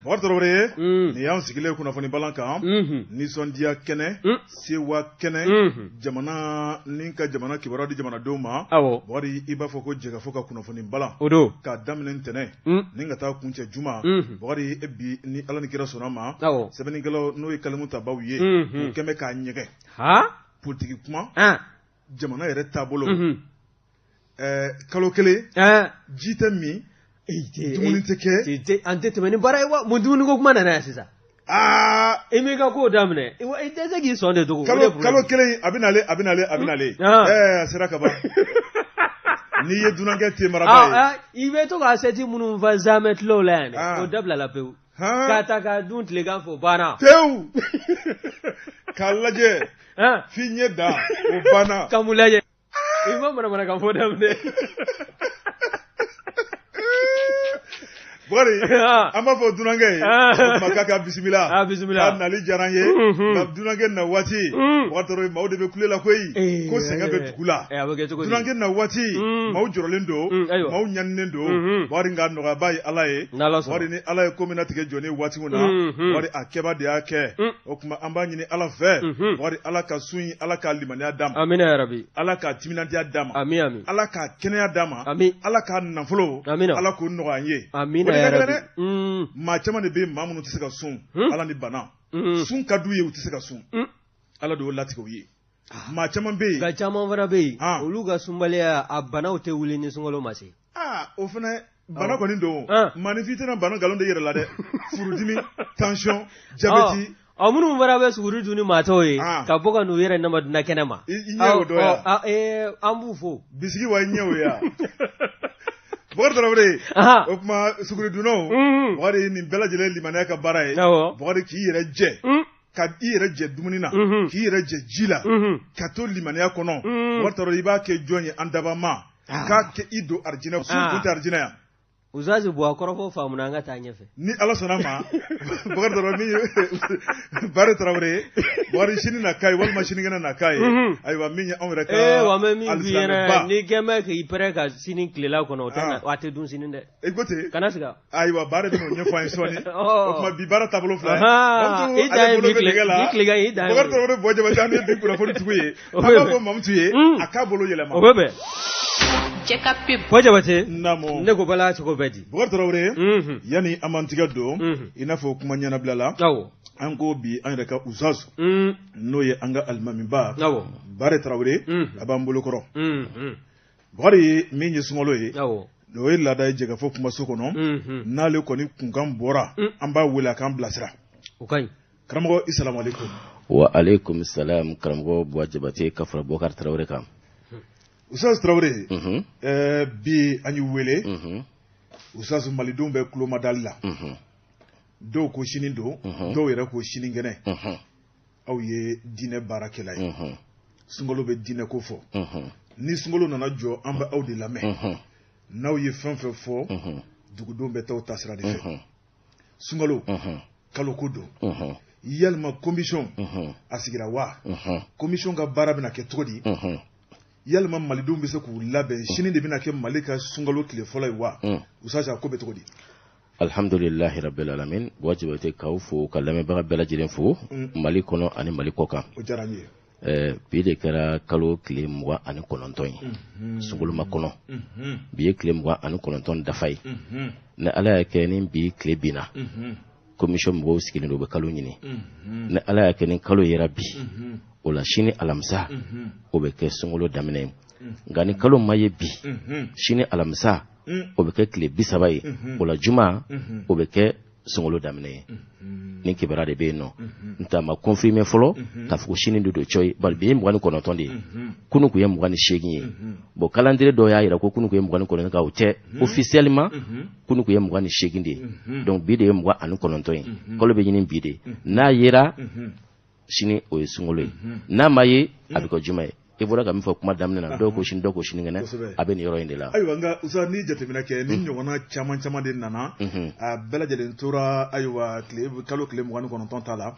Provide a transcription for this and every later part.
Bɔkari Tarawele, nin y'an sigilen kunnafoni balan kan, nisɔndiya kɛnɛ, sewa kɛnɛ, jamana ni ka jamana kibaruya di jamanadenw ma. Bɔkari, i b'a fɔ ko jɛkafɔ ka kunnafoni balan, o don, k'a daminɛ ntɛnɛn ni ka taa kuncɛ juma. Bɔkari, bi ni Ala ni kira sɔnna ma, sɛbɛnnikɛlaw n'o ye kalimu tabaw ye, u kɛn bɛ k'a ɲɛgɛn. Politiki kuma, jamana yɛrɛ taabolo, kalo kelen ji tɛ min, dumuni tɛ kɛ. An tɛ tɛmɛ ni baara ye wa? Mun dumuni ko kuma nana yan sisan? Aa, i m'i ka kow daminɛ, i tɛ se k'i sɔn de dogo. Kalo kelen a bɛ nalen, a bɛ nalen, a bɛ nalen, a sera ka ban. N'i ye dunankɛ te marabaa ye, i bɛ to ka asɛti minnu fa zamɛ tilew la yan dɛ, o dabilala pewu. K'a ta k'a dun tilegan fɛ, o banna pewu. K'a lajɛ f'i ɲɛ da, o banna. Ka mun lajɛ? I ma manamanakan fɔ daminɛ. Bɔkari, an b'a fɔ dunankɛ ye, o tuma k'a ka bisimila. A bisimila. K'a nali diyara an ye. Nka dunankɛ na waati, Bɔkari Tarawele, maaw de bɛ kule la koyi, ko sɛgɛn bɛ dugu la. A bɛ kɛ cogo di? Dunankɛ na waati, maaw jɔrɔlen don, maaw ɲaninen don. Bɔkari, nka nɔgɔyaba ye Ala ye. Bɔkari, ni Ala ye ko min latigɛ jɔn ye waati min na, Bɔkari, a kɛba de y'a kɛ. O tuma an b'a ɲini Ala fɛ, Bɔkari, Ala ka sun in, Ala k'a limaniya d'a ma. Amina yarabi. Ala k'a timinandiya d'a ma. Ami ami. Ala k'a kɛnɛya d'a ma. Ami. Ala k'a nafolo. Amina. Ala k'o nɔgɔya an ye. Amina yarabi. Maa caman de bɛ yen, maa minnu tɛ se ka sun, Ala ni bana. Sun ka d'u ye, u tɛ se ka sun. Ala de y'o latigɛ u ye. Maa caman bɛ yen. Nka caman fana bɛ yen, olu ka sunbaliya, a banaw tɛ wuli ni sunkalo ma se. Aa, o fana bana kɔni don. Maaninfin tɛna bana nkalon da i yɛrɛ la dɛ. Furudimi, tension, diabète. Ɔ, minnu fana bɛ suguri dun ni maa tɔw ye, ka bɔ ka n'u yɛrɛ namaduna kɛnɛ ma. I ɲɛ o dɔ yan. An b'u fo. Bisigi wa, i ɲɛ o ya. Bɔkari Tarawele, o tuma suguri dunnaw, Bɔkari, nin bɛɛ lajɛlen limaniya ka baara ye. Bɔkari, k'i yɛrɛ jɛ. Ka i yɛrɛ jɛ dumuni na, k'i yɛrɛ jɛ ji la, ka to limaniya kɔnɔ. Bɔkari Tarawele, i b'a kɛ jɔn ye? An daba ma k'a kɛ i don arijinɛ, sun kun tɛ arijinɛ yan. Usazi Buwa, kɔrɔfɔ faamuna, an ka taa ɲɛfɛ. Ni Ala sɔnna ma, Bɔkari Tarawele, min ye Bare Tarawele, Bɔkari, sini na k'a ye walima sinikɛnɛ na k'a ye. Ayiwa, min ye anw yɛrɛ ka Ee wa, n bɛ min f'i ɲɛna, n'i kɛn bɛ k'i pɛrɛ ka sini tilela kɔnɔ, o tɛ a tɛ dun sini dɛ. I ko ten. Kana siga. Ayiwa, Bare bɛn'o ɲɛfɔ an ye sɔɔni. O tuma bi baara taabolo fila ye. I dan ye bi tilegan, i dan ye. Bɔkari Tarawele, Buwa Jabate, an ye bi kunnafoni tigiw ye. An b'a fɔ Mamutu ye, a k'a bolo yɛlɛma. O bɛ bɛn. Buwa Jabate. Naamu. Ne ko bala cogo bɛ di? Bɔkari Tarawele, yanni an b'an tigɛ don, i n'a fɔ kuma ɲɛnabila la. An ko bi an yɛrɛ ka usazu, n'o ye an ka alimamiba Bare Tarawele, a b'an bolo kɔrɔ. Bɔkari, min ye sunkalo ye, o ye laada ye jɛkafɔ kumaso kɔnɔ, n'ale kɔni kunkan bɔra, an b'a wele a k'an bilasira. O ka ɲi. Karamɔgɔ, i salamu aleykum. Wa aleykum salam, karamɔgɔ Buwa Jabate, ka fara Bɔkari Tarawele kan. Usazu Tarawele, bi an y'i wele. Usazu, malidenw bɛ kulomadali la. Dɔw ko sini don, dɔw yɛrɛ ko sinikɛnɛ. Aw ye diinɛ baarakɛla ye, sunkalo bɛ diinɛ ko fɔ. Ni sunkalo nana jɔ, an bɛ aw de lamɛn. N'aw ye fɛn fɛn fɔ, dugudenw bɛ taa taasira de fɛ. Sunkalo kalo ko don, yalima commission a sigira wa? Commission ka baara bɛna kɛ cogo di? Yalima malidenw bɛ se k'u labɛn? Sini de bɛna kɛ Mali ka sunkalo tile fɔlɔ ye wa? Usazi, a ko bɛ cogo di? Alhamdulilahi rabbil alamin. Buwa Jabate, k'aw fo, ka lamɛnbaga bɛɛ lajɛlen fo, Mali kɔnɔ ani Mali kɔ kan. O diyara n ye. Bi de kɛra kalo tile 29 ye, sunkalo kɔnɔ. Bi ye tile 29 dafa ye. Ni Ala y'a kɛ ni bi tile binna, commission mɔgɔw sigilen don, u bɛ kalo ɲini. Ni Ala y'a kɛ ni kalo yera bi, o la sini alamisa, o bɛ kɛ sunkalo daminɛ ye. Nka ni kalo ma ye bi, sini alamisa, o bɛ kɛ tile 30 ye. O la juma, o bɛ kɛ sunkalo daminɛ ye. Ni kibaruya de bɛ yen nɔ, n ta ma confirmer fɔlɔ k'a fɔ ko sini de don cɔyi, bari bi ye 29 de ye, kunun kun ye 28 ye. Bon, calendrier dɔw y'a jira ko kunun kun ye 29, nka o tɛ. Officiellement, kunun kun ye 28 de ye. Donc bi de ye 29 ye. Kalo bɛ ɲini bi de. N'a yera sini, o ye sunkalo ye. N'a ma ye, a bɛ kɛ juma ye. I bɔra ka min fɔ kuma daminɛ na, dɔw ko sini, dɔw ko sinikɛnɛ, a bɛ nin yɔrɔ in de la. Ayiwa, nka Usa, ni jateminɛ kɛ, ni ɲɔgɔnna caman caman de nana, a bɛɛ lajɛlen tora, ayiwa, tile kalo tile 29 ta la.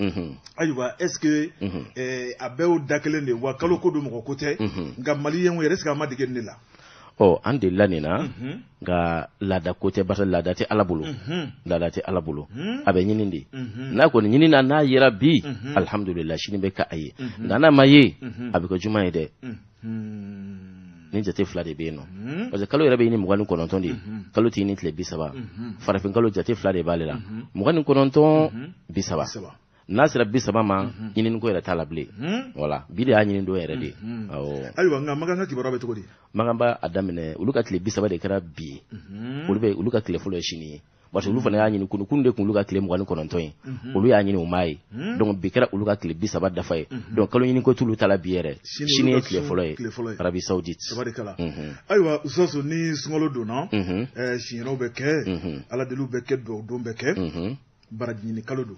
Ayiwa, est ce que a bɛɛ y'o da kelen de ye wa? Kalo ko don, mɔgɔ ko tɛ. Nka maliyɛnw yɛrɛ, est ce que a ma dege nin de la? Ɔ, an delila nin na, nka laada ko tɛ, barisa laada tɛ Ala bolo, laada tɛ Ala bolo. A bɛ ɲini de. N'a kɔni ɲini na, n'a yera bi, alhamdulillah, sini bɛ k'a ye. Nka n'a ma ye, a bɛ kɛ juma ye dɛ. Ni jate fila de bɛ yen nɔ, parce que kalo yɛrɛ bɛ ɲini 29 de ye, kalo tɛ ɲini tile 30. Farafin kalo jate fila de b'ale la, 29, 30. N'a sera 30 ma, ɲinini ko yɛrɛ t'a la bilen. Wala bi de y'a ɲini don yɛrɛ de ye, awɔ. Ayiwa, nka Makan ka kibaruya bɛ cogo di? Makan b'a a daminɛ, olu ka tile 30 de kɛra bi ye. Olu bɛ olu ka tile fɔlɔ ye sini ye, parce que olu fana y'a ɲini kunu. Kunu de kun olu ka tile 29 ye. Olu y'a ɲini, u m'a ye. Donc bi kɛra olu ka tile 30 dafa ye. Donc kalo ɲini ko t'olu ta la bi yɛrɛ. Sini ye tile fɔlɔ ye Arabie Saoudite. Tabarikala. Ayiwa Usaso, ni sunkalo donna, siɲɛnaw bɛ kɛ, ala deliw bɛ kɛ, dugawu don bɛ kɛ, baraji ɲini kalo don.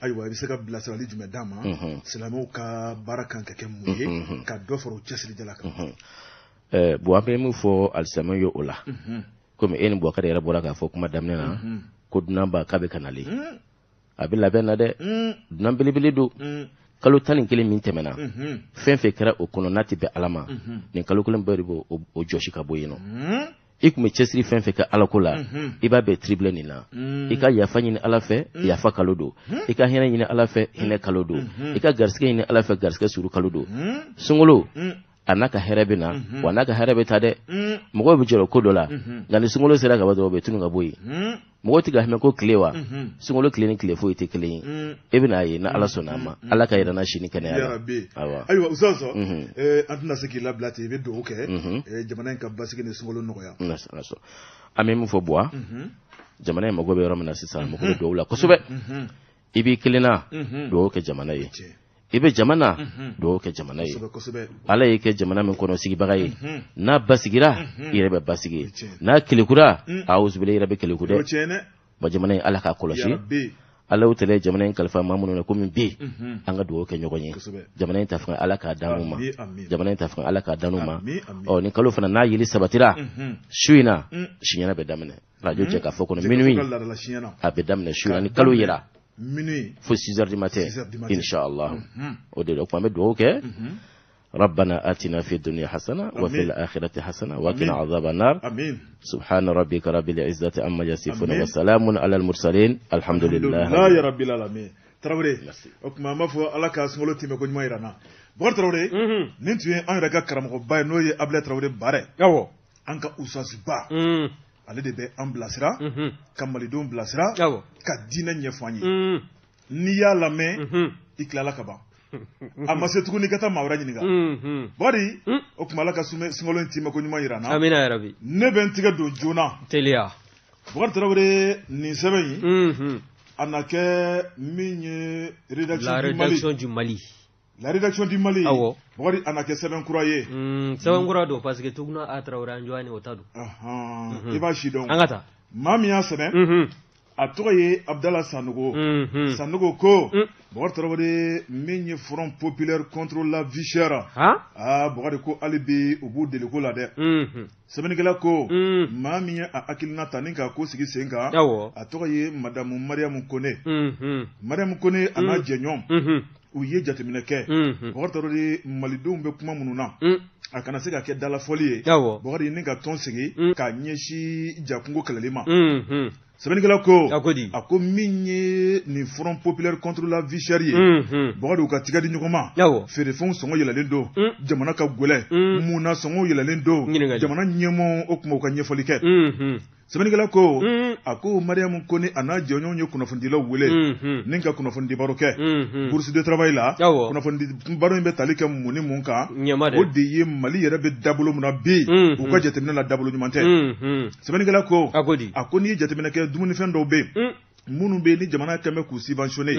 Ayiwa, i bɛ se ka bilasirali jumɛn d'a ma, silamɛw ka baara kan ka kɛ mun ye ka dɔ fara u cɛsirijala kan? Bon, an bɛ min fɔ alisilamɛw ye o la, komi e ni Bubakari yɛrɛ bɔra k'a fɔ kuma daminɛ na ko dunan ba k'a bɛ ka nalen, a bɛ labɛn na dɛ. Dunan belebele don. Kalo 11 min tɛmɛna, fɛn fɛn kɛra o kɔnɔ n'a tɛ bɛn Ala ma, nin kalo kelen bɛɛ de b'o o jɔsi ka bɔ yen nɔ. I tun bɛ cɛsiri fɛn fɛn kɛ Alako la, i b'a bɛɛ triplé nin na. I ka yafa ɲini Ala fɛ, yafa kalo don. I ka hinɛ ɲini Ala fɛ, hinɛ kalo don. I ka garisɛgɛ ɲini Ala fɛ, garisɛgɛ suru kalo don. Sunkalo a n'a ka hɛrɛ bɛ na, wa n'a ka hɛrɛ bɛ taa dɛ. Mɔgɔw bɛ jɔrɔ ko dɔ la, nka ni sunkalo sera ka ban dɔrɔn, u bɛ tunu ka bɔ yen. Mɔgɔw tɛ ka hɛmɛ ko tile wa, sunkalo tile ni tile foyi tɛ kelen ye. E bɛna ye, ni Ala sɔnna a ma, Ala ka yɛrɛ na sini kɛnɛya la. Ayiwa, ayiwa Usaso, an tɛna se k'i labila ten. I bɛ dugawu kɛ jamana in ka basigi ni sunkalo nɔgɔya. An bɛ min fɔ Buwa, jamana in mago bɛ yɔrɔ min na sisan, mago bɛ dugawu la kosɛbɛ. I b'i kelen na, dugawu kɛ jamana ye. I bɛ jama na, dugawu kɛ jamana ye. Ala y'i kɛ jamana min kɔnɔ sigibaga ye, n'a basigira, i yɛrɛ bɛ basigi. N'a kelekura, awuzubila, i yɛrɛ bɛ keleku dɛ. Bon, jamana in, Ala k'a kɔlɔsi. Ala y'o tɛlɛ jamana in kalifa maa minnu na, komi bi an ka dugawu kɛ ɲɔgɔn ye. Jamana in ta fanga, Ala k'a d'an ma. Jamana in ta fanga, Ala k'a d'an ma. Ɔ, ni kalo fana n'a yeli sabatira su in na, siɲɛna bɛ daminɛ radio jɛ k'a fɔ kɔnɔ minuit. A bɛ daminɛ su in na ni kalo yera minuit fo 6 heures du matin, inshallah. O de la ko an bɛ dugawu kɛ: ربنا آتنا في الدنيا حسنة وفي الآخرة حسنة وقنا عذاب النار. آمين. سبحان ربك رب العزة عما يصفون وسلام على المرسلين، الحمد لله لا يا رب العالمين. Tarawele, o tuma an b'a fɔ Ala ka sunkalo tɛmɛ ko ɲuman yira n na. Bukari Tarawele, nin tun ye an yɛrɛ ka karamɔgɔba ye, n'o ye Abulayi Tarawele Barɛ, an ka usasiba. Ale de bɛ an bilasira, ka malidenw bilasira, ka diinɛ ɲɛfɔ an ye. N'i y'a lamɛn, i tilala ka ban, a ma se tuguni ka taa maa wɛrɛ ɲininka. Bukari, o tuma Ala ka sunkalo in tɛmɛ ko ɲuman yira n na. Amina yarabi. Ne bɛ n tigɛ don joona. Teliya. Bukari Tarawele, nin sɛbɛn in, a na kɛ min ye rédaction La du Mali. Rédaction du Mali. La rédaction du Mali. Awɔ. Bukari, a na kɛ sɛbɛn kura ye. Sɛbɛn kura don, parce que Tuguna A Tarawele Anjoani o ta don. I b'a si dɔn. An ka taa. Maa min y'a sɛbɛn, a tɔgɔ ye Abdala Sanogo. Sanogo ko, Bukari Tarawele, min ye Front populaire contre la vie chère, aa, Bukari ko hali bi u b'u deliko la dɛ. Sɛbɛnnikɛla ko, maa min ye a hakilina ta ni k'a ko sigi sen kan, a tɔgɔ ye madamu Mariamu Kone. Mariamu Kone a n'a jɛɲɔgɔn, u ye jateminɛ kɛ. Bukari Tarawele, malidenw bɛ kuma minnu na, a kana se ka kɛ dalafɔli ye, Bukari, ni ka tɔn sigi k'a ɲɛsin jakungo kɛlɛli ma. Sɛbɛnnikɛla ko, a ko min ye nin Front populaire contre la vie chère ye, Bukari, u ka tigɛ di ɲɔgɔn ma. Feerefɛnw sɔngɔ yɛlɛlen don, jamana ka gwɛlɛ. Mun na sɔngɔw yɛlɛlen don? Jamana ɲɛmɔgɔ, o tuma u ka ɲɛfɔli kɛ. Sɛbɛnnikɛla ko, a ko Mariamu Kone a n'a jɛɲɔgɔnw ye kunnafonidilaw wele ni ka kunnafonidi baro kɛ bourse de travail la. Kunnafonidi baro in bɛ tali kɛ mun ni mun kan? O de ye Mali yɛrɛ bɛ dabolo min na bi, u ka jateminɛ la, dabolo ɲuman tɛ. Sɛbɛnnikɛla ko, a ko n'i ye jateminɛ kɛ, dumunifɛn dɔw bɛ yen minnu bɛ yen ni jamana kɛn bɛ k'u subventionné,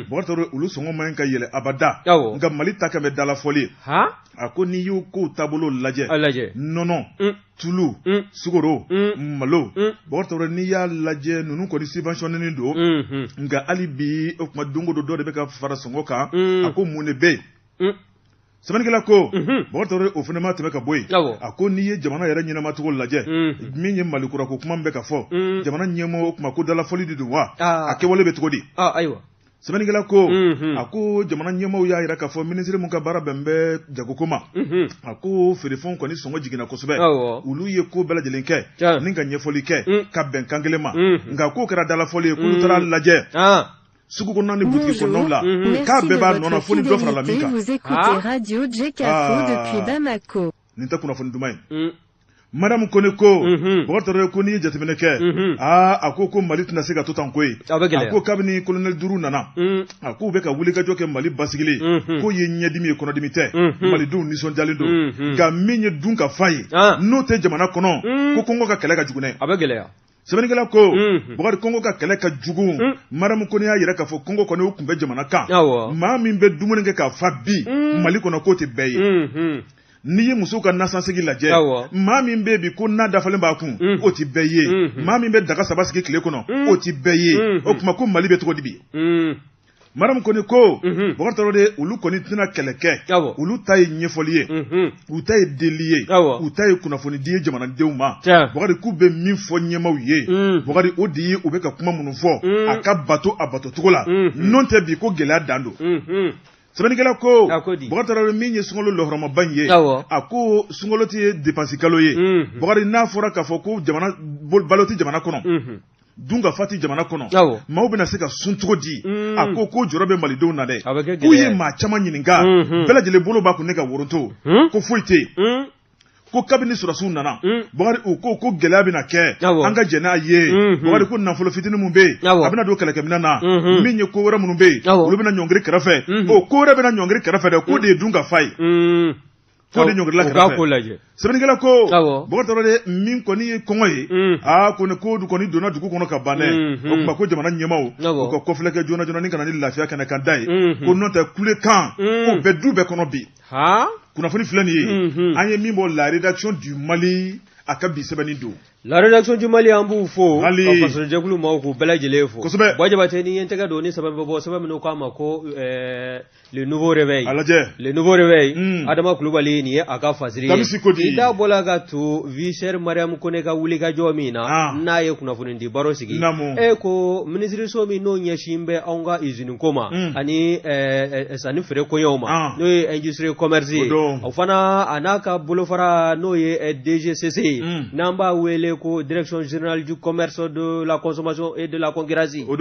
Bukari Tarawele, olu sɔngɔ man ɲi ka yɛlɛ abada, nka Mali ta kɛn bɛ dalafɔli ye. A ko n'i y'o kow taabolo lajɛ, nɔnɔ, tulu, sukaro, malo, Bukari Tarawele, n'i y'a lajɛ, ninnu kɔni subventionné don, nka hali bi, o tuma don o don dɔ de bɛ ka fara sɔngɔ kan. A ko mun de bɛ yen? Sɛbɛnnikɛla ko, Bukari Tarawele, o fana ma tɛmɛ ka bɔ yen. A ko n'i ye jamana yɛrɛ ɲɛnamacogo lajɛ, min ye Mali kura ko kuma min bɛ ka fɔ, jamana ɲɛmɔgɔ, o tuma ko dalafɔli de don wa, a kɛwale bɛ cogo di? Ayiwa. Sɛbɛnnikɛla ko, a ko jamana ɲɛmaaw y'a jira k'a fɔ minisiri min ka baara bɛn bɛ jagoko ma, a ko feerefɛnw kɔni sɔngɔ jiginna kosɛbɛ. Olu ye ko bɛɛ lajɛlen kɛ ni ka ɲɛfɔli kɛ ka bɛn kan kelen ma, nka k'o kɛra dalafɔli ye, k'olu taara lajɛ sugu kɔnɔna ni butigi kɔnɔnaw la, k'a bɛɛ b'a nɔ na fo ni dɔ farala min kan. Nin tɛ kunnafoni duman ye. Madamu Kone ko, Bɔkari Tarawele, ko n'i ye jateminɛ kɛ, aa, a ko Mali tɛna se ka to tan koyi. A ko kabini colonel duuru nana, a k'u bɛ ka wulikajɔ kɛ Mali basigili k'o ye ɲɛdimi ye, kɔnɔdimi tɛ, malidenw nisɔndiyalen don. Nka min ye dun ka fa ye, n'o tɛ jamana kɔnɔ, ko kɔngɔ ka kɛlɛ ka jugu dɛ. A bɛ gɛlɛya. Sɛbɛnnikɛla ko, Bɔkari, kɔngɔ ka kɛlɛ ka jugu. Madamu Kone y'a yira k'a fɔ kɔngɔ kɔni o tun bɛ jamana kan. Maa min bɛ dumuni kɛ k'a fa bi Mali kɔnɔ, k'o tɛ bɛɛ ye. N'i ye musow ka nasansegi lajɛ, maa min bɛ bi ko na dafalen b'a kun, o tɛ bɛɛ ye. Maa min bɛ daga saba sigi tile kɔnɔ, o tɛ bɛɛ ye. O tuma ko Mali bɛ cogo di bi? Madamu Kone ko, Bɔkari Tarawele, olu kɔni tɛna kɛlɛ kɛ. Olu ta ye ɲɛfɔli ye, u ta ye deli ye, u ta ye kunnafoni di ye jamanadenw ma. Bɔkari, k'u bɛ min fɔ ɲɛmaaw ye, Bɔkari, o de ye u bɛ ka kuma minnu fɔ, a ka bato a bato cogo la. N'o tɛ bi, ko gɛlɛya dan don. Sɛbɛnnikɛla ko, Bɔkari Tarawele, min ye sunkalo lɔhɔrɔmaba in ye, a ko sunkalo tɛ dépense kalo ye. Bɔkari, n'a fɔra k'a fɔ ko jamana balo tɛ jamana kɔnɔ, dun ka fa tɛ jamana kɔnɔ, maaw bɛna se ka sun cogo di? A ko ko jɔrɔ bɛ malidenw na dɛ. K'u ye maa caman ɲininka, bɛɛ lajɛlen bolo b'a kun ne ka woronto, ko foyi tɛ yen. Ko kabini sɔrɔdasiw nana, Bɔkari, u ko ko gɛlɛya bɛna kɛ, an ka jɛn n'a ye. Bɔkari, ko nafolo fitinin mun bɛ yen, a bɛna don kɛlɛkɛminɛn na. Min ye ko wɛrɛ minnu bɛ yen, olu bɛna ɲɔngiri kɛrɛfɛ. O ko wɛrɛ bɛna ɲɔngiri kɛrɛfɛ dɛ, k'o de ye dun ka fa ye, k'o de ɲɔngirila kɛrɛfɛ. Sɛbɛnnikɛla ko, Bɔkari Tarawele, min kɔni ye kɔngɔ ye, aa, ko ni ko kɔni donna dugu kɔnɔ ka ban dɛ. O tuma ko jamana ɲɛmaaw, u ka kɔfilɛ kɛ joona joona ni ka na ni lafiya kɛnɛ kan da ye, ko n'o tɛ kulekan ko bɛɛ du bɛɛ kɔnɔ bi. Kunnafoni filɛ nin ye, an ye min bɔ La Rédaction du Mali a ka bi sɛbɛnni don. La Rédaction du Mali, an b'u fo ka fasojɛkulu maaw k'u bɛɛ lajɛlen fo. Buwa Jabate, ni ye n tɛgɛ don ni sɛbɛn bɛ bɔ, sɛbɛn minnu k'a ma ko Le Nouveau Réveil. A lajɛ. Le Nouveau Réveil, Adama Kulubali, nin ye a ka fasiri ye. Damisi ko di? I da bɔla ka to vie chère, Mariam Kone ka wulikajɔ min na, n'a ye kunnafoni di baro sigi, e ko minisiriso min n'o ɲɛsin bɛ anw ka usine ko ma ani sanni feere koɲɛw ma, n'o ye industrie commerce ye, o fana a n'a ka bolofara n'o ye DGCC ye, n'an b'a wele ko Direction générale du commerce, de la consommation et de la concurrence, o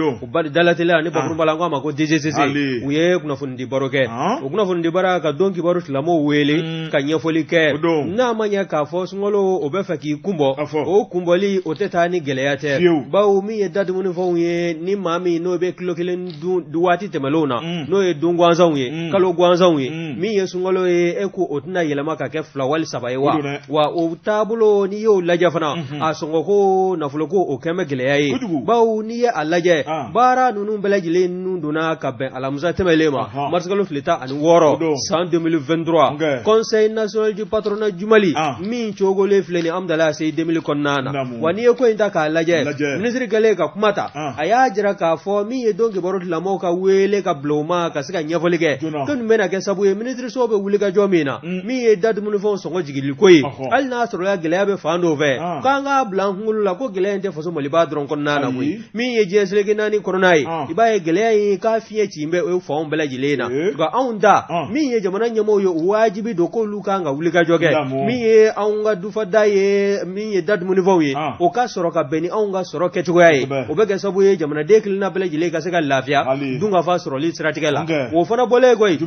dalateliya ni bakurunba la, an k'a ma ko DGCC, u ye kunnafoni di baro kɛ. O kunnafoni di bara ka don kibaru silamɛw wele ka ɲɛfɔli kɛ. N'a ma ɲɛ k'a fɔ sunkalo o bɛ fɛ k'i kunbɔ, o kunbɔli o tɛ taa ni gɛlɛya tɛ, bawo min ye dadumunifɛnw ye, ni maa min n'o bɛ kilo kelen dun waati tɛmɛnlenw na, n'o ye don gansanw ye, kalo gansanw ye, min ye sunkalo ye, e ko o tɛna yɛlɛma ka kɛ fila wali saba ye wa? Wa o taabolo, n'i y'o lajɛ fana, a sɔngɔko nafoloko o kɛn bɛ gɛlɛya ye, bawo n'i ye a lajɛ, baara ninnu bɛɛ lajɛlen ninnu donna ka bɛn alamisa tɛmɛnlen ma, marisikalo tile 16 san 2023, Conseil national du patronat du Mali min cogolen filɛ nin Amudalayi ACI 2000 kɔnɔna na. Wa n'i ye ko in ta k'a lajɛ, minisiri kɛlen ka kuma ta, a y'a jira k'a fɔ min ye don kibaru tigilamɔgɔw ka wele ka bila u ma ka se ka ɲɛfɔli kɛ, ko nin bɛna kɛ sababu ye minisiriso bɛ wulikajɔ min na, min ye da dumunifɛnw sɔngɔ jiginliko ye, hali n'a sɔrɔla gɛlɛya bɛ fan dɔw fɛ, k'an k'a bila an kunkolo la ko gɛlɛya in tɛ faso Maliba dɔrɔn kɔnɔna na koyi. Min ye diɲɛ seleke naani kɔnɔna ye, i b'a ye gɛlɛya in k'a fiɲɛ ci bɛ o fanw bɛɛ lajɛlen na. Nka anw ta, min ye jamana ɲɛmɔgɔw ye, wajibi don k'olu kan ka wulikajɔ kɛ. Min ye anw ka dufada ye, min ye da dumunifɛnw ye, o ka sɔrɔ ka bɛn ni anw ka sɔrɔ kɛcogoya ye, o bɛ kɛ sababu ye jamanaden kelenna bɛɛ lajɛlen ka se ka lafiya dunkafa sɔrɔli siratigɛ la. O fana bɔlen koyi,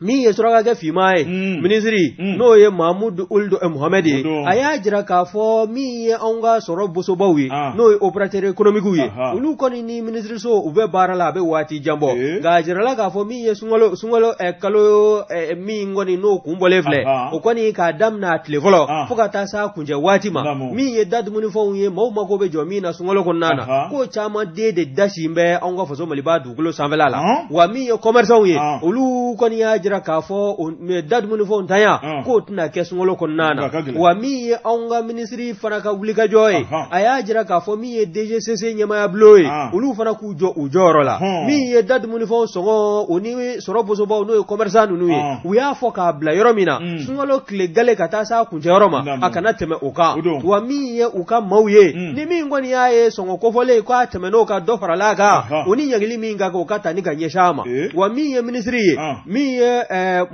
min ye surakakɛ finman ye, minisiri n'o ye Mamudu Uld Muhamɛdi ye, a y'a jira k'a fɔ min ye anw ka sɔrɔ bosobaw ye, n'o ye opérateur économique ye, olu kɔni ni minisiriso u bɛ baara la a bɛ waati jan bɔ. Nka a jirala k'a fɔ min ye sunkalo kalo min kɔni n'o kun bɔlen filɛ, o kɔni k'a daminɛ a tile fɔlɔ fo ka taa s'a kuncɛ waati ma, min ye da dumunifɛnw ye, maaw mako bɛ jɔ min na sunkalo kɔnɔna na, k'o caman den de da sin bɛ anw ka faso Maliba dugukolo sanfɛla la. Wa min ye commerçants ye, olu kɔni y'a jira jira k'a fɔ da dumunifɛnw ntanya k'o tɛna kɛ sunkalo kɔnɔna na wa min ye anw ka minisiri fana ka wulikajɔ ye a y'a jira k'a fɔ min ye DGCC ɲɛmaaya bulon ye olu fana k'u jɔ u jɔyɔrɔ la min ye da dumunifɛnw sɔngɔ o ni sɔrɔ bosobaw n'o ye commerçant ninnu ye u y'a fɔ k'a bila yɔrɔ min na sunkalo tile gale ka taa s'a kuncɛyɔrɔ ma a kana tɛmɛ o kan wa min ye u ka maaw ye ni min kɔni y'a ye sɔngɔ kofɔlen k'a tɛmɛn'o kan dɔ farala a kan o ni ɲangili min ka kan o ka ta ni ka ɲɛsin a ma wa min ye minisiri ye min ye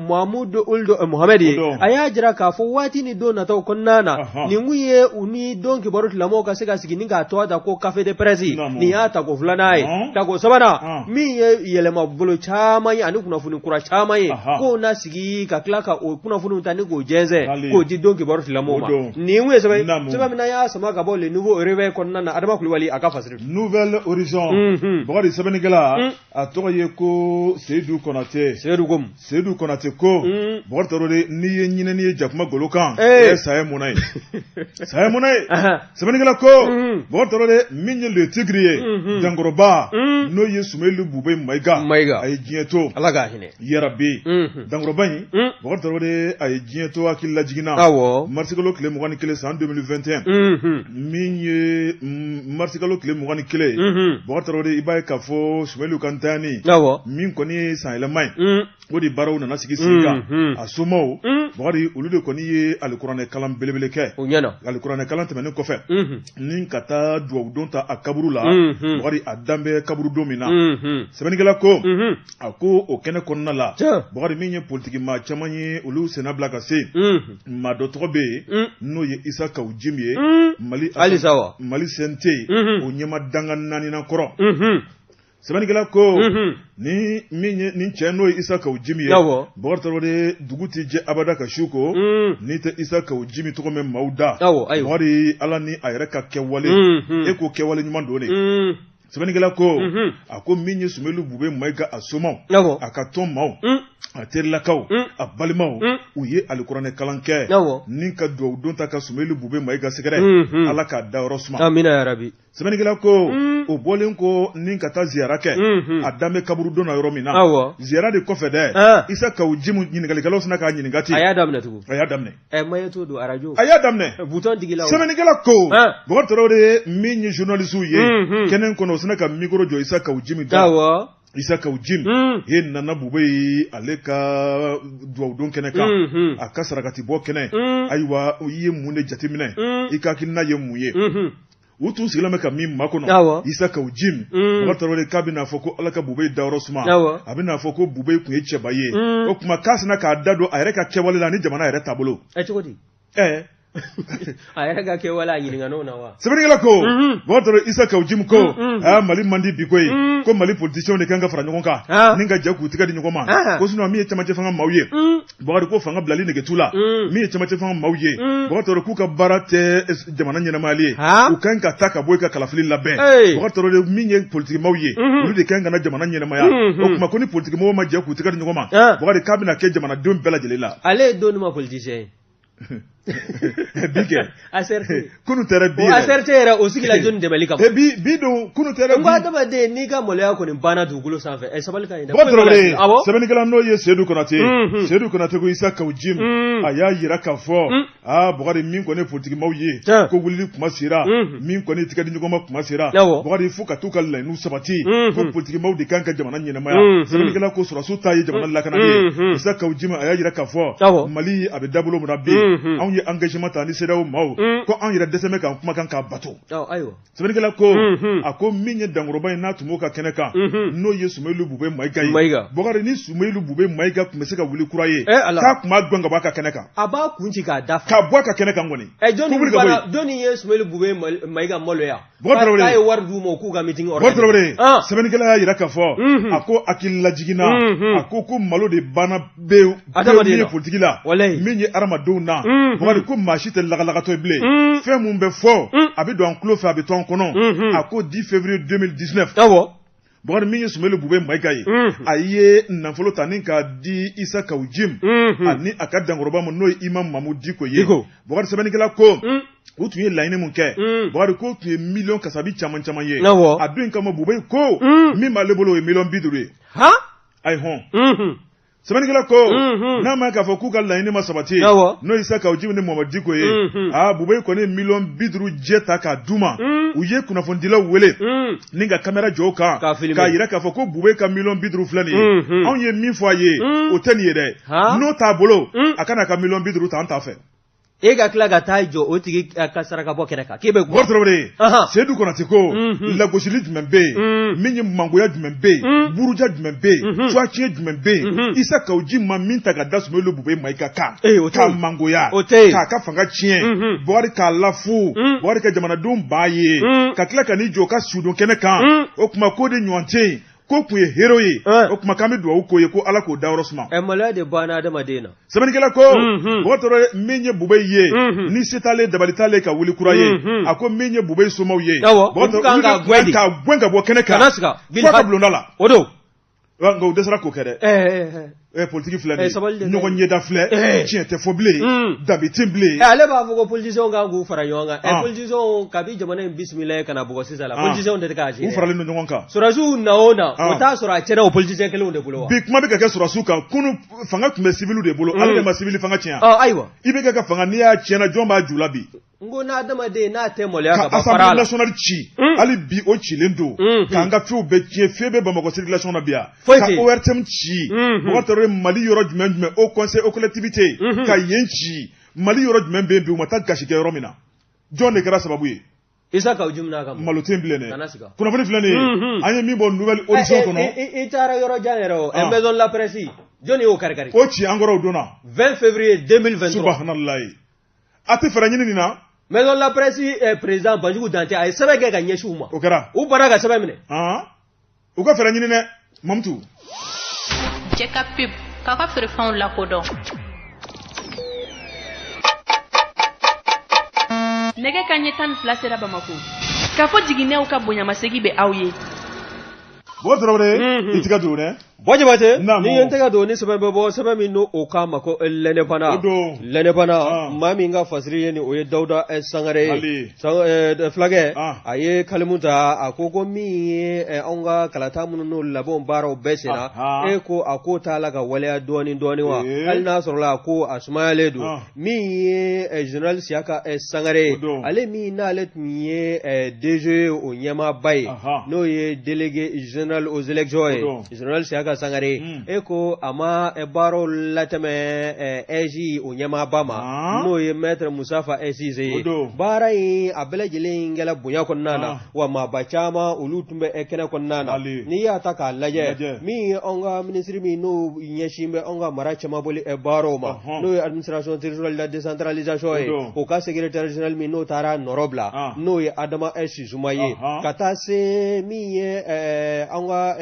Mahamudu Ould Mohamed ye a y'a jira k'a fɔ waati ni don nataw kɔnɔna na nin kun ye u ni don kibaru tigilamɔgɔw ka se ka sigi ni k'a tɔgɔ da ko café de presse nin y'a tako filanan ye tako sabanan min ye yɛlɛmabolo caman ye ani kunnafoni kura caman ye k'o na sigi ka tila ka o kunnafoniw ta ni k'o jɛnsɛn k'o di don kibaru tigilamɔgɔw ma nin kun ye sɛbɛn sɛbɛn min n'an y'a sama ka bɔ le nouveau réveil kɔnɔna na Adama Kulubali a ka fasiri Nouvel Horizon Bakari sɛbɛnnikɛla a tɔgɔ ye ko Seyidu Konate Seyidu ko Seyidu Konate ko Bakari Tarawele n'i ye ɲinɛni ye jakuma golo kan ee saya mɔnɛ ye saya mɔnɛ ye sɛbɛnnikɛla ko Bakari Tarawele min ye le tigre ye dankɔrɔba n'o ye Sumeyilu Bube Mayiga Mayiga a ye diɲɛ to Ala k'a hinɛ yarabi dankɔrɔba in Bakari Tarawele a ye diɲɛ to hakili lajigin na awɔ marisikalo tile 21 san 2021 min ye marisikalo tile 21 ye Bakari Tarawele i b'a ye k'a fɔ Sumeyilu ka ntanyani awɔ min kɔni ye sanyɛlɛma ye o de baaraw nana sigi sen kan a somaw Bakari olu de kɔni ye alikuranɛ kalan belebele kɛ o ɲɛna alikuranɛ kalan tɛmɛnen kɔfɛ ni ka taa dugawudon ta a kaburu la Bakari a dan bɛ kaburudon min na sɛbɛnnikɛla ko a ko o kɛnɛ kɔnɔna la Bakari min ye politiki maa caman ye olu senna bila ka se maa dɔ tɔgɔ bɛ yen n'o ye Isa Kawu Jim ye Mali halisa wa Mali CNT o ɲɛmaa dankan naaninan kɔrɔ sɛbɛnnikɛla ko ni min ye nin cɛ n'o ye Isa Kawu Jim ye Bakari Tarawele dugu tɛ jɛ abada ka su ko n'i tɛ Isa Kawu Jim tɔgɔ mɛn maaw da Bakari Ala ni a yɛrɛ ka kɛwale e ko kɛwale ɲuman don de sɛbɛnnikɛla ko a ko min ye Sumeyilu Bube Mayiga a somaw a ka tɔn maaw a terilakaw a balimaw u ye alikuranɛ kalan kɛ ni ka dugawudon ta ka Sumeyilu Bube Mayiga sɛgɛrɛ Ala k'a dayɔrɔ suma amina yarabi sɛbɛnnikɛla ko o bɔlen kɔ ni ka taa ziyara kɛ a dan bɛ kaburudon na yɔrɔ min na ziyara de kɔfɛ dɛ Isa Kawu Jim ɲininkalikɛlaw sinna k'a ɲininka ten a y'a daminɛ tugun a y'a daminɛ ɛ mayeto don arajo a y'a daminɛ bouton digila sɛbɛnnikɛla ko Bakari Tarawele min ye journalistew ye kɛnɛ kɔnɔ o sinna ka micro jɔ Isa Kawu Jim da awɔ Isa Kawu Jim e nana Bube ye ale ka dugawudon kɛnɛ kan a ka sarakatibɔ kɛnɛ ayiwa i ye mun de jateminɛ i ka hakilina ye mun ye u tun sigilen bɛ ka min makɔnɔ Isa Kawu Jim Bakari Tarawele k'a bɛna fɔ ko Ala ka Bube dayɔrɔ suma a bɛna fɔ ko Bube tun ye cɛba ye o tuma k'a sinna k'a da don a yɛrɛ ka kɛwale la ni jamana yɛrɛ taabolo cogo di ɛɛ a yɛrɛ ka kɛwale a ɲininka na wa sɛbɛnnikɛla ko Bakari Tarawele Isa Kawu Jim ko aa Mali man di bi koyi ko Mali politiciens de kan ka fara ɲɔgɔn kan ni ka jɛ k'u tɛgɛ di ɲɔgɔn ma ko sinon min ye cɛmancɛ fanga maaw ye Bakari ko fanga bilali nege t'u la min ye cɛmancɛ fanga maaw ye Bakari Tarawele k'u ka baara tɛ jamana ɲɛnamayali ye u kan ka taa ka bɔ yen ka kalafili labɛn Bakari Tarawele min ye politiki maaw ye olu de kan ka na jamana ɲɛnamaya o tuma ko ni politiki mɔgɔw ma jɛ k'u tɛgɛ di ɲɔgɔn ma Bakari k'a bɛna kɛ jamanadenw bɛɛ lajɛlen la ale ye don ma politicien ye bi kɛ ACRT kunu tɛ dɛ bi yɛrɛ ACRT yɛrɛ o sigila jɔni dɛmɛli kama bi bi don kunu tɛ dɛ n ko adamaden n'i ka maloya kɔni banna dugukolo sanfɛ ɛ sabali ka ɲi dɛ Bakari Tarawele sɛbɛnnikɛla n'o ye Seyidu Konate Seyidu Konate ko Isa Kawu Jim a y'a jira k'a fɔ aa Bakari min kɔni ye politikimaw ye ko wulili kuma sera min kɔni tigɛ di ɲɔgɔn ma kuma sera Bakari fo ka t'u ka laɲiniw sabati ko politikimaw de kan ka jamana ɲɛnamaya sɛbɛnnikɛla ko sɔrɔdasiw ta ye jamana lakanali ye Isa Kawu Jim a y'a jira k'a fɔ Mali a bɛ dabolo min na bi anw ye engagement ta ni CEDEAO maaw ko anw yɛrɛ dɛsɛ bɛ k'an kumakan k'a bato sɛbɛnnikɛla ko a ko min ye dankɔrɔba ye n'a tun b'o ka kɛnɛ kan n'o ye Sumeyilu Bube Mayiga ye Bakari ni Sumeyilu Bube Mayiga tun bɛ se ka wuli kura ye k'a tun b'a gɛn ka bɔ a ka kɛnɛ kan a b'a kun ci k'a da k'a bɔ a ka kɛnɛ kan kɔni jɔnni ye Sumeyilu Bube Mayiga maloya Tarawele ye wari d'u ma k'u ka meeting Bakari Tarawele sɛbɛnnikɛla y'a jira k'a fɔ a ko hakili lajiginna a ko ko malo de banna bɛ min ye politiki la min ye hadamadenw na Bakari ko maa si tɛ lagalagatɔ ye bilen fɛn min bɛ fɔ a bɛ don an tulo fɛ a bɛ to an kɔnɔ a ko 10 février 2019 Bakari min ye Sumeyilu Bube Mayiga ye a ye nafolo ta ni k'a di Isa Kawu Jim ani a ka dankɔrɔba ma n'o ye Imam Mamudu Diko ye Bakari sɛbɛnnikɛla ko u tun ye laɲini mun kɛ Bakari k'o tun ye miliyɔn kasabi caman caman ye a don kama Bube ko min b'ale bolo o ye miliyɔn 50 ye ayi hɔn Sɛbɛnnikɛla ko n'a ma k'a fɔ k'u ka laɲini ma sabati, n'o ye Isa Kawu Jim ni Mohamed Diko ye, aa Bubɛyi kɔni ye 50 miliyɔn jɛ ta k'a d'u ma. U ye kunnafonidilaw wele ni ka kamera jɔ o kan k'a jira k'a fɔ ko Bubɛyi ka 50 miliyɔn filɛ nin ye, anw ye min fɔ a ye o tɛ nin ye dɛ, n'o t'a bolo a ka n'a ka 50 miliyɔn ta, an t'a fɛ. E ka tila ka taa jɔ o tigi ka saraka bɔ kɛnɛ kan k'e bɛ kuma. Tarawele, Seyidu Konate ko lagosili jumɛn bɛ yen, min ye mangoya jumɛn bɛ yen, buruja jumɛn bɛ yen, cuwatiɲɛ jumɛn bɛ yen, Isa Kawu Jim ma min ta ka da Sumaworo Bubɛyi Mayiga kan k'a mangoya, k'a ka fanga tiɲɛ, Buhari k'a lafu, Buhari ka jamanadenw b'a ye ka tila ka n'i jɔ o ka sudon kɛnɛ kan, o tuma k'o de ɲɔgɔn tɛ yen, ko tun ye héros ye, o tuma k'an bɛ dugawu k'o ye ko Ala k'o dayɔrɔ suma. Ɛ, maloya de banna adamaden na. Sɛbɛnnikɛla ko mɔgɔ tɔrɔ min ye Bubɛyi ye, ni se t'ale dabali t'ale ka wuli kura ye, a ko min ye Bubɛyi somaw ye, olu kan k'a gɛn de, k'a gɛn ka bɔ kɛnɛ kan, kana siga f'a ka bulonda la. O don. Nka u dɛsɛra k'o kɛ dɛ. Ɛ, politiki filɛ nin ye, ɲɔgɔn ɲɛda filɛ, tiɲɛ tɛ fɔ bilen, danbe tɛ bilen. Ale b'a fɔ ko politiciens kan k'u fara ɲɔgɔn kan. Ɛ, politiciens, kabi jamana in bisimila ye ka na bugɔ sisan la, politiciens de tɛ k'a gérer. U faralen don ɲɔgɔn kan. Sɔrɔdasiw na o na, o t'a sɔrɔ a tiɲɛna o politicien kelenw de bolo wa. Bi kuma bɛ ka kɛ sɔrɔdasiw kan, kunun fanga tun bɛ civil de bolo, ale de ma civil fanga tiɲɛ. Ayiwa. I bɛ ka fanga, n'i y'a tiɲɛna, jɔn b'a ju la bi? N ko n'adamaden n'a tɛ maloya ka ban fara la. Ka Assemblée nationale ci, hali bi o cilen don, k'an ka fɛnw bɛɛ tiɲɛ, fɛn bɛ Bamakɔ circulation na bi yan. Foyi tɛ yen. Ka ORTM ci. Mɔgɔ taara Mali yɔrɔ jumɛn jumɛn, Haut Conseil aux collectivités, ka yen ci. Mali yɔrɔ jumɛn bɛ yen bi u ma taa gasi kɛ yɔrɔ min na? Jɔn de kɛra sababu ye? Isa Kawu Jim n'a ka malo tɛ yen bilen dɛ. Kunnafoni filɛ nin ye, an ye min bɔ Nouvel Horizon kɔnɔ. I taara yɔrɔ jan yɛrɛ o, Maison de la Presse, jɔnni y'o kari kari? O ci an kɔrɔ o don na. 20 février 2023. Subahanallahi, a tɛ fɛɛrɛ ɲini nin na. Maison de la Presse président Banjugu Dante, a ye sɛbɛn kɛ ka ɲɛsin u ma. O kɛra. U banna ka sɛbɛn minɛ. U ka fɛɛrɛ ɲini dɛ, Mamutu. Cɛ ka pub k'aw ka feerefɛnw lakodɔn. Nɛgɛ ka ɲɛ 12 sera Bamako. K'a fɔ jiginɛw ka bonyamasegi bɛ aw ye. Bɔ Tarawele, i tɛgɛ don dɛ. Bɔ Jabate, ni ye n tɛgɛ don ni sɛbɛn bɛ bɔ, sɛbɛn min n'o o k'a ma ko L'Indépendant. L'Indépendant, maa min ka fasiri ye nin, o ye Dawuda Sangare ye. Fulakɛ, a ye kalimu ta, a ko ko min ye anw ka kalata minnu n'o labɛnw baaraw bɛɛ senna, e ko a ko t'a la ka waleya dɔɔni dɔɔni wa, hali n'a sɔrɔla a ko a sumayalen don. Min ye général Siyaka Sangare ye, ale min n'ale tun ye DGE o ɲɛmaaba ye, n'o ye délégué général aux élections ye, général Siyaka Sangare, e ko a ma baaraw latɛmɛ AIGE o ɲɛmaaba ma, n'o ye maître Musafa Cisse ye. Baara in a bɛɛ lajɛlen kɛla bonya kɔnɔna na, wa maaba caman olu tun bɛ kɛnɛ kɔnɔna na. N'i y'a ta k'a lajɛ, min ye anw ka minisiri min n'o ɲɛsin bɛ anw ka mara cɛmaboli baaraw ma, n'o ye administration territoriale de la décentralisation ye, o ka secrétaire général min n'o taara nɔrɔ bila, n'o ye Adama Sisuma ye, ka taa se min ye an ka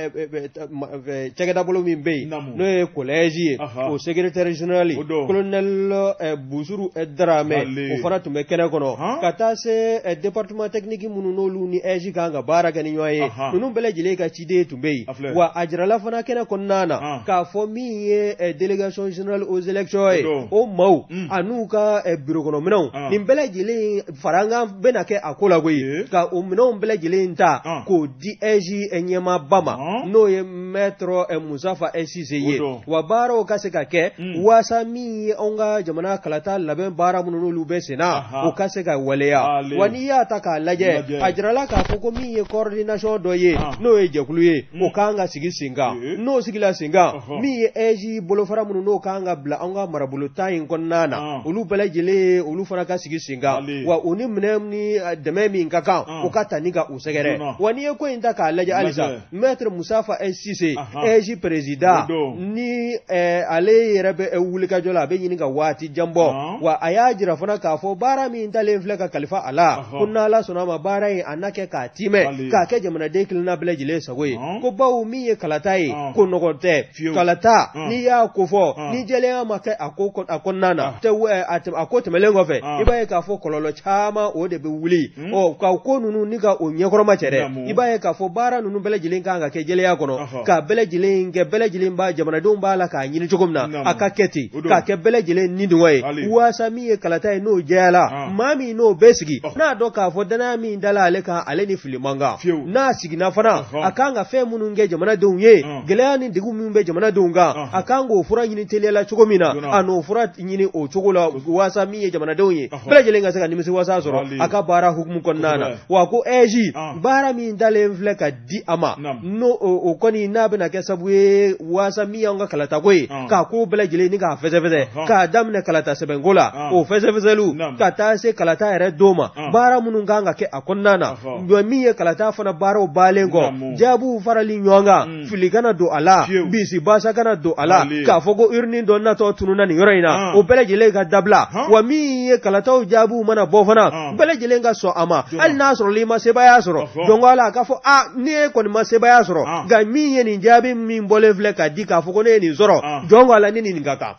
cakɛdabolo min bɛ yen n'o ye collège ye, o secrétaire général colonel Busuru Daramɛ, o fana tun bɛ kɛnɛ kɔnɔ, ka taa se département technique minnu n'olu ni AIGE kan ka baara kɛ ni ɲɔgɔn ye, ninnu bɛɛ lajɛlen ka ciden tun bɛ yen. Wa a jirala fana kɛnɛ kɔnɔna na k'a fɔ min ye délégation générale aux élections ye, o maaw an'u ka bureau kɔnɔ minɛnw, nin bɛɛ lajɛlen farankan bɛna kɛ a ko la koyi, ka o minɛnw bɛɛ lajɛlen ta k'o di AIGE ɲɛmaaba ma, n'o ye maître Musafa Cisse ye, wa baaraw ka se ka kɛ waasa min ye anw ka jamana kalata labɛn baara minnu n'olu bɛ senna, o ka se ka waleya. Wa n'i y'a ta k'a lajɛ, a jirala k'a fɔ ko min ye coordination dɔ ye, n'o ye jɛkulu ye, o kan ka sigi sen kan. N'o sigila sen kan, min ye AIGE bolofara minnu n'o kan ka bila an ka marabolo tan in kɔnɔna na, olu bɛɛ lajɛlen olu fana ka sigi sen kan, wa u ni minɛn ni dɛmɛ min ka kan, o ka ta ni ka u sɛgɛrɛ. Wa n'i ye ko in ta k'a lajɛ halisa, maître Musafa Cisse, AIGE président, ni ale yɛrɛ bɛ wulikajɔ la, a bɛ ɲini ka waati jan bɔ. Wa a y'a jira fana k'a fɔ baara min talen filɛ ka kalifa a la, ko n'Ala sɔnna a ma, baara in a na kɛ k'a timɛ, k'a kɛ jamanaden kelenna bɛɛ lajɛlen sago ye. Ko bawo min ye kalata ye, ko nɔgɔn tɛ. Kalata, n'i y'a ko fɔ ni jɛlenya ma kɛ a ko a kɔnɔna na, a ko tɛmɛlen kɔfɛ, i b'a ye k'a fɔ kɔlɔlɔ caman o de bɛ wuli. Ɔ, ka ko ninnu ni ka o ɲɛkɔrɔma cɛ dɛ, i b'a ye k'a fɔ baara ninnu bɛɛ lajɛlen kan ka kɛ jɛlenya kɔnɔ, k'a bɛɛ lajɛlen lajɛlen kɛ, bɛɛ lajɛlen b'a, jamanadenw b'a la k'a ɲini cogo min na, a ka kɛ ten, k'a kɛ bɛɛ lajɛlen ni dungɔ ye, waasa min ye kalata ye n'o jɛyala, maa min n'o bɛ sigi n'a dɔn k'a fɔ danaya min dala ale kan, ale ni fili man kan, n'a siginna fana, a kan ka fɛn minnu kɛ jamanadenw ye, gɛlɛya ni degun min bɛ jamanadenw kan, a kan k'o fura ɲini teliya la cogo min na, a n'o fura ɲini o cogo la, waasa min ye jamanadenw ye, bɛɛ lajɛlen ka se ka nimisiwasa sɔrɔ a ka baara hukumu kɔnɔna na. Wa ko AIGE, baara min dalen filɛ ka di a ma, n'o o kɔni n'a bɛna kɛ sababu ye waasa min y'anw ka kalatako ye, k'a ko bɛɛ lajɛlen ni k'a fɛsɛfɛsɛ, k'a daminɛ kalata sɛbɛnko la, o fɛsɛfɛsɛliw, ka taa se kalata yɛrɛ don ma, baara minnu kan ka kɛ a kɔnɔna na, min ye kalata fana baaraw baalen kɔ, jaabiw farali ɲɔgɔn kan, fili kana don a la, bisi basa kana don a la, k'a fɔ ko urne dɔ natɔ tununna nin yɔrɔ in na, o bɛɛ lajɛlen ka dabila. Wa min ye kalataw jaabiw mana bɔ fana, bɛɛ lajɛlen ka sɔn a ma, hali n'a sɔrɔ i ma sebaaya sɔrɔ, donc ala a k'a fɔ a ni e kɔni ma sebaaya sɔrɔ, nka min ye nin jaabi min bɔlen filɛ ka di k'a fɔ ko ne ye nin sɔrɔ, donc ala ne ni nin ka kan.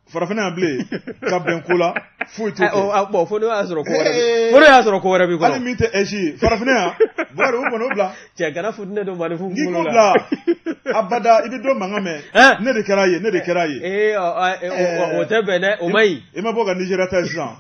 Farafinna yan bilen ka bɛn ko la foyi t'o kɛ. Bon, fo n'o y'a sɔrɔ ko wɛrɛ fo n'o y'a sɔrɔ ko wɛrɛ b'i kɔnɔ. Hali min tɛ AIGE ye farafinna yan, Bukari, o kɔni o bila. Cɛ, kana futinɛ don maaninfin kunkolo la. N'i ko bila abada, i bɛ dɔ mankan mɛn. Ne de kɛra ye, ne de kɛra ye. Ee, o tɛ bɛn dɛ, o man ɲi. I ma bɔ ka Nizeriya ta ye sisan,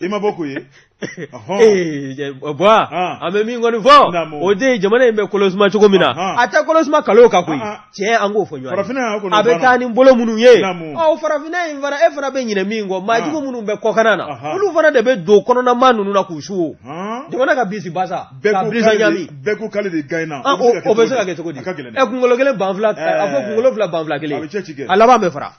i ma bɔ k'o ye. Bɔn, an bɛ min kɔni fɔ, o de ye jamana in bɛ kolosuma cogo min na, a tɛ kolosuma kalo kan koyi. Tiɲɛ, an k'o fɔ ɲɔgɔn ye, a bɛ taa ni bolo minnu ye, ɔ farafinna in fana, e fana bɛ ɲinɛ min kɔ, maajugu minnu bɛ kɔkanna na, olu fana de bɛ don kɔnɔna ninnu na k'u su o jamana ka bisi basa ka bilisa ɲami. Bɛɛ ko k'ale de gagnera. O bɛ se ka kɛ cogo di? Ɛ, kunkolo kelen ban fila, a fɔ kunkolo fila ban fila kelen, a laban bɛ fara.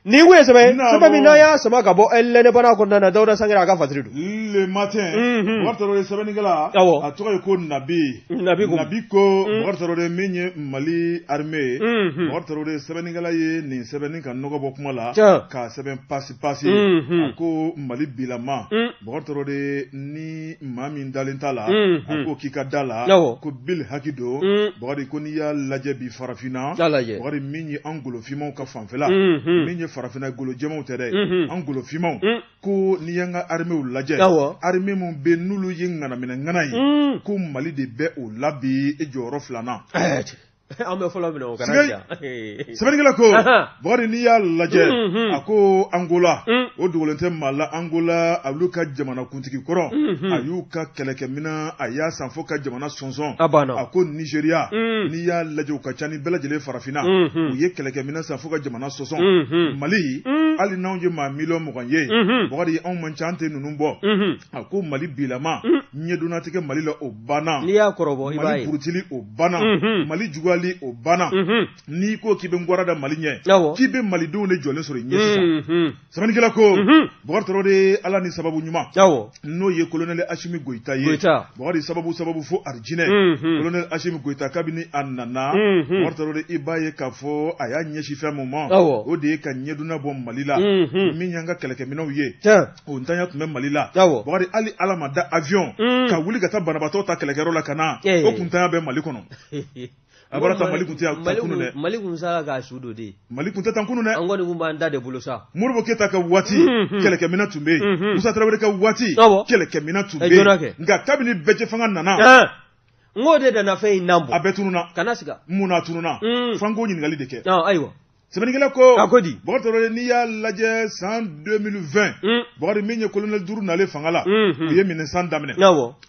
Nin kun ye sɛbɛn sɛbɛn min n'an y'a sama ka bɔ L'Indépendant kɔnɔna na, Dawuda Sangare a ka fasiri don. Le Matin, Bukari Tarawele, sɛbɛnnikɛla, a tɔgɔ ye ko Nabi. Nabi ko Nabi ko Bukari Tarawele, min ye Mali armée ye, Bukari Tarawele, sɛbɛnnikɛla ye nin sɛbɛnni ka nɔgɔ bɔ kuma la k'a sɛbɛn pasi pasi. A ko Mali bilama, Bukari Tarawele, ni maa min dalen t'a la, a ko k'i ka da la ko bil haki don. Bukari, ko n'i y'a lajɛ bi farafinna, Bukari, min ye an golofinmaw ka fanfɛla, min ye farafinna golo jɛmanw tɛ dɛ, an golofinmaw, ko n'i y'an ka arméew lajɛ, armée min bɛ n'olu ye ŋanaminɛ ŋana ye, ko Mali de bɛ o la bi jɔyɔrɔ filanan. An bɛ fɔlɔ minɛ o kana ja. Sɛbɛnnikɛla ko, Bukari, n'i y'a lajɛ, a ko Angola, o dogolen tɛ maa la, Angola olu ka jamanakuntigi kɔrɔ, a y'u ka kɛlɛkɛminɛn a y'a san fo ka jamana sɔnsɔn. A banna. A ko Nigéria, n'i y'a lajɛ, u ka ca ni bɛɛ lajɛlen farafinna, u ye kɛlɛkɛminɛn san fo ka jamana sɔsɔn. Mali, hali n'anw ye maa 20 miliyɔn ye, Bukari, anw man ca, an tɛ ninnu bɔ. A ko Mali bilama, ɲɛdonnatigɛ Mali la, o banna. N'i y'a kɔrɔbɔ, i b'a ye. Mali burutili, o banna. Mali juguyali, o banna. N'i ko k'i bɛ n gwara da Mali ɲɛ, k'i bɛ malidenw de jɔlen sɔrɔ i ɲɛ sisan. Sɛbɛnnikɛla ko, Bukari Tarawele, Ala ni sababu ɲuman, n'o ye colonel Asimi Goyita ye. Bukari, sababu sababu fo arijinɛ. Colonel Asimi Goyita, kabini a nana, Bukari Tarawele, i b'a ye k'a fɔ a y'a ɲɛsin fɛn mun ma, o de ye ka ɲɛdonna bɔ Mali la, min y'an ka kɛlɛkɛminɛnw ye, o ntanya tun bɛ Mali la. Bukari, hali Ala ma da avion ka wuli ka taa banabaatɔ ta kɛlɛkɛyɔrɔ la ka na, o kuntanya bɛ Mali kɔnɔ. A bɔra ta, Mali kun tɛ tan kunun dɛ. Mali kun sara k'a su don de. Mali kun tɛ tan kunun dɛ. An kɔni kun b'an da de bolo sa. Modibo Keyita ka waati, kɛlɛkɛminɛn tun bɛ yen. Musa Tarawele ka waati, kɛlɛkɛminɛn tun bɛ yen. Nka kabini bɛɛjɛ fanga nana, n k'o de nana fɛn in nan bɔ. A bɛɛ tununna. Kana siga. Mun na a tununna? F'an k'o ɲininkali de kɛ. Ayiwa. Sɛbɛnnikɛla ko, a ko di? Bukari Tarawele, n'i y'a lajɛ san 2020, Bukari, min ye colonel duuru nalen fanga la, u ye minɛnsan daminɛ.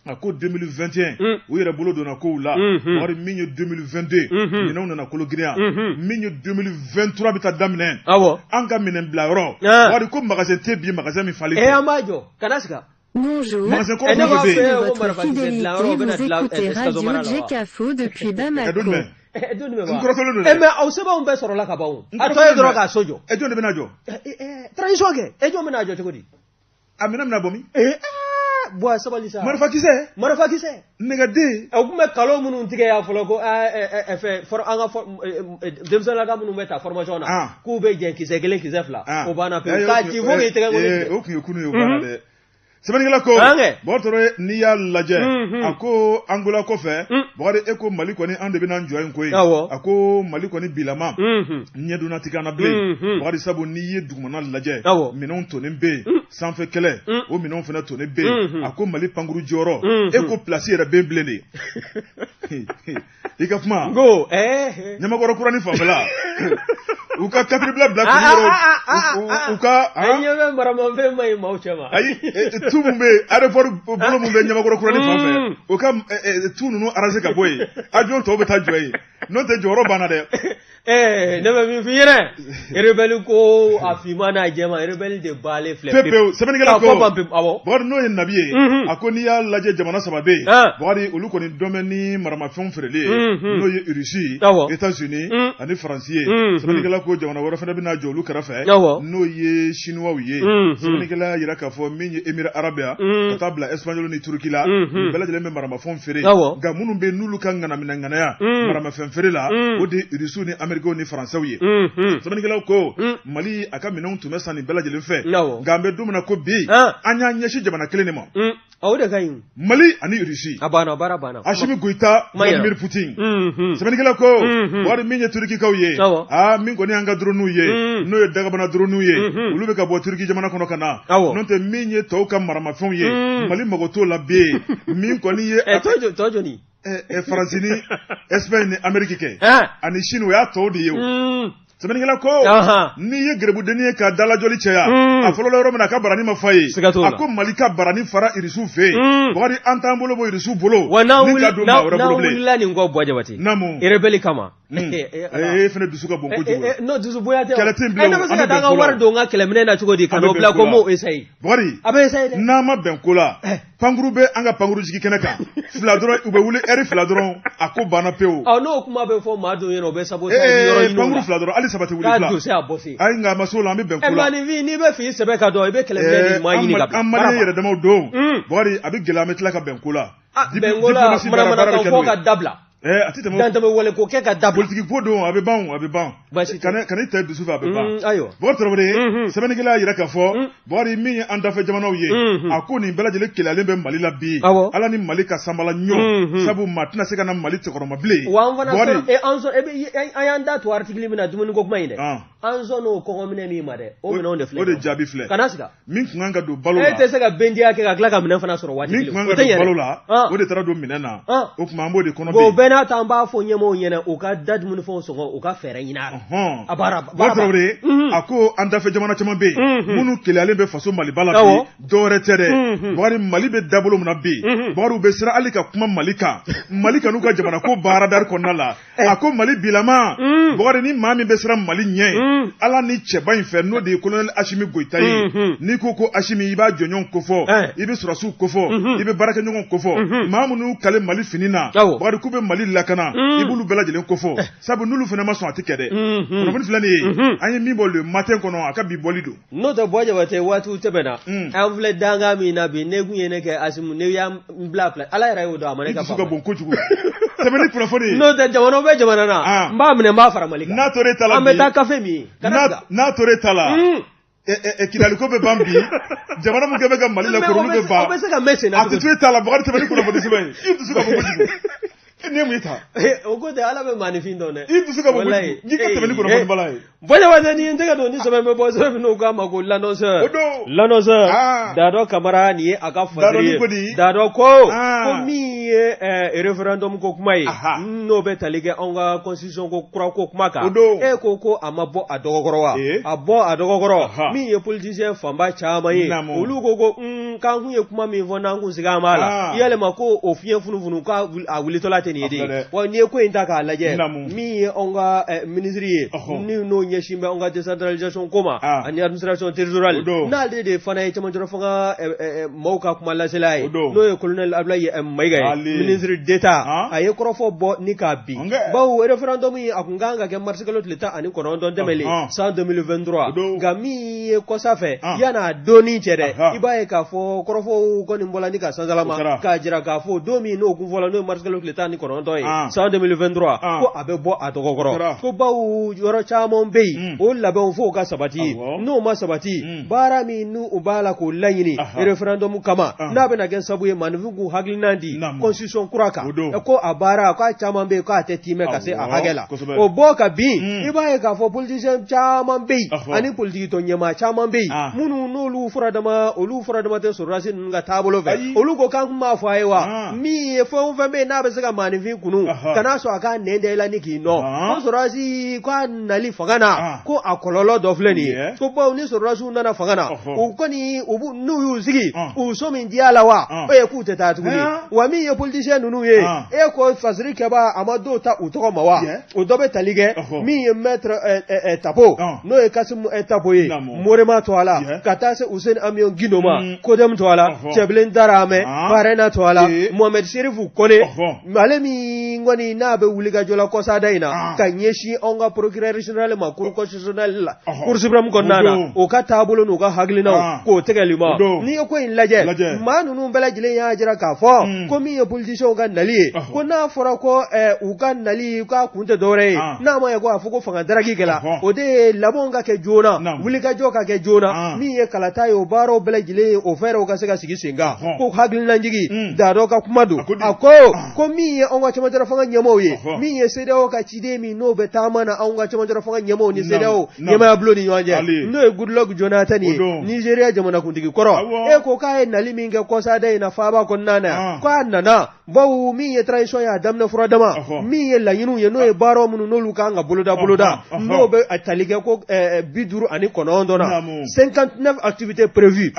A ko 2021, u yɛrɛ bolo donna kow la. Bukari, min ye 2022, minɛnw nana kolo girinya. Min ye 2023 bɛ taa daminɛ, an ka minɛn bila yɔrɔ, Bukari, ko magasin tɛ bi, magasin min falen. Ee, an b'a jɔ, kana siga. Bonjour, merci de votre fidélité. Vous écoutez Radio Djekafo depuis Bamako. N kɔrɔtɔlen don dɛ. Mais aw sɛbɛnw bɛɛ sɔrɔla ka ban o. A tɔ ye dɔrɔn k'a so jɔ. Ɛ, jɔn de bɛna jɔ? Transition kɛ. E, jɔn bɛna jɔ cogo di? A minɛn bɛna bɔ min? Ee, bɔn, sabali sa. Marifakisɛ. Marifakisɛ. Nɛgɛden. O tun bɛ kalo minnu tigɛ yan fɔlɔ ko fɛn an ka denmisɛnninlaka minnu bɛ ta formation na, k'u bɛ jɛ kisɛ kelen kisɛ fila, o banna pewu k'a ci fo k'i tɛgɛ kɔni. O tun ye kunun ye, o banna dɛ. Sɛbɛnnikɛla ko Bɔkari Tarawele, n'i y'a lajɛ, a ko Angola kɔfɛ, Bɔkari, e ko Mali kɔni, an de bɛna jɔ yen koyi. A ko Mali kɔni bilama ɲɛdonna ti kan na bilen, Bɔkari, sabu n'i ye dugumana lajɛ, minɛnw tonnen bɛ yen, sanfɛ kɛlɛ o minɛnw fana tonnen bɛ yen. A ko Mali pankuru jɔyɔrɔ, e ko place yɛrɛ bɛ yen bilen de. I ka kuma ko Ɲamakɔrɔ kurani fanfɛla, u ka katiribila bila yɔrɔ u ka an ɲɛ bɛ maramafɛn ma ɲi maaw cɛ ma. Ayi, tu mun bɛ yen, aéroport bolo mun bɛ Ɲamakɔrɔ kurani fan fɛ, o ka tu ninnu arranger ka bɔ yen, avion tɔw bɛ taa jɔ yen, n'o tɛ jɔyɔrɔ banna dɛ. Ne bɛ min f'i ɲɛna, rebelle ko a finman n'a jɛman, rebelle de b'ale filɛ. Pewu pewu. Sɛbɛnnikɛla ko, Bɔkari, n'o ye Nabi ye, a ko n'i y'a lajɛ, jamana saba bɛ yen, Bɔkari, olu kɔni dɔn bɛ ni maramafɛnw feereli ye, n'o ye Russie, États-Unis ani Faransi ye. Sɛbɛnnikɛla ko jamana wɛrɛ fana bɛna jɔ olu kɛrɛfɛ, n'o ye Chinois ye. Sɛbɛnnikɛla y'a jira k'a fɔ min ye Émirats arabes, ka taa bila Espagnol ni Turquie la, nin bɛɛ lajɛlen bɛ maramafɛnw feere. Nka minnu bɛ yen n'olu ka ŋanaminɛ ŋanaya maramafɛn feere la, o de ye Russiw ni Américains ni Français ye. Sɛbɛnnikɛlaw ko Mali a ka minɛnw tun bɛ san nin bɛɛ lajɛlen fɛ, nka an bɛ don min na ko bi, an y'an ɲɛsin jamana kelen de ma. O de ka ɲi. Mali ani Russie. A banna, baara banna. Assimi Goïta, Vladimir Poutine. Sɛbɛnnikɛla ko wari min ye Turkikaw ye, aa, min kɔni y'an ka drone ye, n'o ye dagabana drone ye, olu bɛ ka bɔ Turki jamana kɔnɔ ka na. N'o tɛ, min ye tɔw ka maramafɛnw ye, Mali mago t'o la bi. Min kɔni ye tɔ jɔni? Faransi ni Espagne ni Amérique kɛ ani Chine, o y'a tɔw de ye. O sɛbɛnnikɛla ko n'i ye gerebudennin ye ka dalajɔli cɛya, a fɔlɔla yɔrɔ min na, a ka barani ma fa ye. A ko Mali ka barani fara Irisiw fɛ yen, Bakari, an t'an bolo bɔ Irisiw bolo. Wa n'an wulila nin kɔ, Buwa Jabate, rebelle kama. E fana dusu ka bon kojugu. Non, dusu bonya tɛ. Kɛlɛ tɛ bilen. Ne bɛ se ka taa n ka wari don n ka kɛlɛminɛ na cogo di, ka n'o bila ko n m'o essayer? Bakari, a bɛ essayer dɛ. N'an ma bɛn ko la, pankuru bɛ an ka pankuru jigi kɛnɛ kan, fila dɔrɔn, u bɛ wuli ɛri 2 dɔrɔn, a ko banna pewu. Ɔ, n'o kuma bɛ fɔ maa dɔw ɲɛna, o bɛ sabotage yɔrɔ ɲini o la. Pankuru 2 dɔrɔn, hali 3 tɛ wuli fila. K'a dossier a bɔsi. Ayi, nka a ma s'o la, an bɛ bɛn ko la. Maaninfin, n'i bɛ f'i sɛbɛ ka dɔn, i bɛ kɛlɛminɛ de ɲuman ɲini ka bila. An maliyɛn yɛrɛ damaw don, Bakari, a bɛ gɛlɛya, an bɛ tila ka bɛn ko la. Bɛn ko la, manamanakan fɔ ka dabila. A tɛ tɛmɛ. Dantɛmɛ wale ko kɛ ka dabila. Politiki ko don, a bɛ ban, a bɛ ban. Baasi tɛ. Kana i ta i dusu fɛ, a bɛ ban. Ayiwa. Bakari Tarawele, sɛbɛnnikɛla y'a jira k'a fɔ, Bakari, min ye an dafɛ jamanaw ye, a ko nin bɛɛ lajɛlen keleyalen bɛ Mali la bi. Ala ni Mali ka sanbala ɲɔ. Sabu maa tɛna se ka na Mali cɛkɔrɔma bilen. Wa an fana sɔn, an sɔn, an y'an da to article min na, dumuni ko kuma in dɛ. An sɔn n'o kɔngɔminɛ min ma dɛ, o minɛnw de filɛ. O de jaabi filɛ. Kana siga. Min tun kan ka don balo la. E tɛ se ka bendiya kɛ ka tila ka minɛn fana sɔrɔ waati kelen. Min tun kan ka don balo la, o de taara don minɛn na. O tuma an b'o de kɔnɔ bi. Bon, o bɛɛ n'a ta, an b'a fɔ ɲɛmɔgɔw ɲɛna u ka da dumunifɛnw sɔngɔ, u ka fɛɛrɛ ɲini a la. A baara. Bakari Tarawele, a ko an dafɛ jamana caman bɛ yen minnu keleyalen bɛ faso Maliba la bi, dɔwɛrɛ tɛ dɛ. Bakari, Mali bɛ dabolo min na bi, Bakari, u bɛ siran hali ka kuma Mali kan. Mali kan'u ka jamana ko baaradari kɔnɔna la. A ko Mali bilama, Bakari, ni maa min bɛ siran Mali ɲɛ, Ala ni cɛba in fɛ, n'o de ye colonel Assimi Goïta ye. N'i ko ko Assimi, i b'a jɔɲɔgɔn kofɔ, i bɛ sɔrɔdasiw kofɔ, i bɛ baarakɛɲɔgɔn kofɔ, maa minnu kale Mali fini na, Bakari, k'u bɛ Mali lakana, i b'olu bɛɛ lajɛlen kofɔ, sabu n'olu fana ma sɔn, a tɛ kɛ dɛ. Kunnafoni filɛ nin ye, an ye min bɔ Le Matin kɔnɔ, a ka bi bɔli don. N'o tɛ, Buwa Jabate, waatiw tɛmɛna. An filɛ dankan min na bi, ne kun ye ne kɛ Asimu, ne y'an bila bila, Ala yɛrɛ y'o dɔn, a ma ne ka I dusu ka bon kojugu. Tɛmɛ ni kunnafoni ye. N'o tɛ, jamana bɛ jamana na, n b'a minɛ, n b'a fara Mali kan. N'a tora e ta la bi, an bɛ taa kafe min. N'a tora e ta la, Kidali ko bɛ ban bi, jamana min kɛ bɛ ka Mali la olu bɛ ban. O bɛ se ka mɛn sen na. A tɛ to e ta la, Bakari, tɛmɛ ni kunnafoni sɛbɛn ye. I dusu ka bon kojugu. Ne mun ta? O ko tɛ, Ala bɛ maaninfin dɔn dɛ. I dusu ka bon kojugu. N'i ka tɛmɛ ni kunnafoni bala ye. Buwa Jabate, ni n tɛgɛ don ni sɛbɛn bɛ bɔ, sɛbɛn min n'u k'a ma ko L'Annonceur. O don. L'Annonceur. Dadɔ Kamara, nin ye a ka fasiri ye. Dadɔ ko min ye référendum ko kuma ye, n'o bɛ tali kɛ anw ka constitution ko kura ko kuma kan. O don. E ko a ma bɔ a dɔgɔkɔrɔ wa? A bɔ a dɔgɔkɔrɔ. Min ye politicien fanba caman ye, olu ko k'an kun ye kuma min fɔ, n'an kun siga an b'a la. Yalima ko o fiɲɛ funufunu k'a a wulitɔla tɛ nin ye de. Wa n'i ye ko in ta k'a lajɛ, min ye anw ka ministre ye, ni n'o ɲɛsin bɛ anw ka décentralisation ko ma ani administration territoriale, n'ale de fana ye cɛmancɛrɔ fanga maaw ka kuma lasela ye, n'o ye colonel Abdoulaye Maïga ye, ministre d'État, a ye kɔrɔfɔ bɔ ni k'a bin, bawo référendum in a kun kan ka kɛ mars kalo tile 19 tɛmɛlen san 2023, nka min ye kɔsa fɛ, yan'a donni cɛ dɛ, i b'a ye k'a fɔ fɔ kɔrɔfɔw kɔni bɔla ni ka sansalama k'a jira k'a fɔ don min n'o kun fɔla n'o ye marisikalo tile 19 ye san 2023 ko a bɛ bɔ a dɔgɔkɔrɔ ko bawo yɔrɔ caman bɛ yen o labɛnw f'o ka sabati n'o ma sabati baara min n'u u b'a la k'o laɲini référendum kama n'a bɛna kɛ sabu ye maaninfin k'u hakilina di constitution kura kan ko a baara k'a caman bɛ yen k'a tɛ tiimɛ ka se a hakɛ la o bɔ ka bin i b'a ye k'a fɔ politicien caman bɛ yen ani politikitɔn ɲɛmaa caman bɛ yen minnu n'olu furadama olu furadama tɛ sɔrɔdasi ninnu ka taabolo fɛ olu ko k'an tun b'a fɔ a ye wa min ye fɛn o fɛn bɛ yen n'a bɛ se ka maaninfin kunu kana sɔn a k'a nɛn da i la ni k'i nɔ ko sɔrɔdasi k'a nali fanga na ko a kɔlɔlɔ dɔ filɛ nin ye ko bawo ni sɔrɔdasiw nana fanga na u kɔni u b'u n'u y'u sigi u so min diya la wa e k'u tɛ taa tuguni wa min ye politicien ninnu ye e ko fasiri kɛbaa a ma dɔw ta u tɔgɔ ma wa o dɔ bɛ tali kɛ min ye maître Tapo n'o ye Kasimu Tapo ye Morema tɔgɔ la ka taa se Useni Amiɔn Gindo ma CODEM tɔgɔ la Cɛbilen Daramɛ PARENA tɔgɔ la Mohamɛdi Serifu Kone ale min kɔni n'a bɛ wulikajɔ la kɔsada in na ka ɲɛsin anw ka procureur général ma cour constitutionnelle la cour suprême kɔnɔna na o ka taabolo n'u ka hakilinaw k'o tigɛli ma n'i ye ko in lajɛ maa ninnu bɛɛ lajɛlen y'a jira k'a fɔ ko min ye politiciens ka nali ye ko n'a fɔra ko u ka nali k'a kun tɛ dɔwɛrɛ ye n'a ma ye ko a fɔ ko fanga daraki kɛla o de ye labɛnw ka kɛ joona wulikajɔ ka kɛ joona min ye kalata ye o baaraw bɛɛ lajɛlen ye o fɛɛrɛw ka se ka sigi sen kan ko hakilinajigin Dadɔ ka kuma don a ko ko min ye anw ka cɛmancɛla fanga ɲɛmaaw ye min ye CEDEAO ka ciden min n'o bɛ taama na anw ka cɛmancɛla fanga ɲɛmaaw ni CEDEAO ɲɛmaaya bulon ni ɲɔgɔn cɛ n'o ye Goodluck Jonathan ye Nigeria jamanakuntigi kɔrɔ e ko k'a ye nali min kɛ kɔsada in na faaba kɔnɔna na k'a nana bawo min ye transition ye a daminɛ furadama min ye laɲiniw ye n'o ye baaraw minnu n'olu kan ka boloda boloda n'o bɛ tali kɛ ko 59 na 59 activités prévues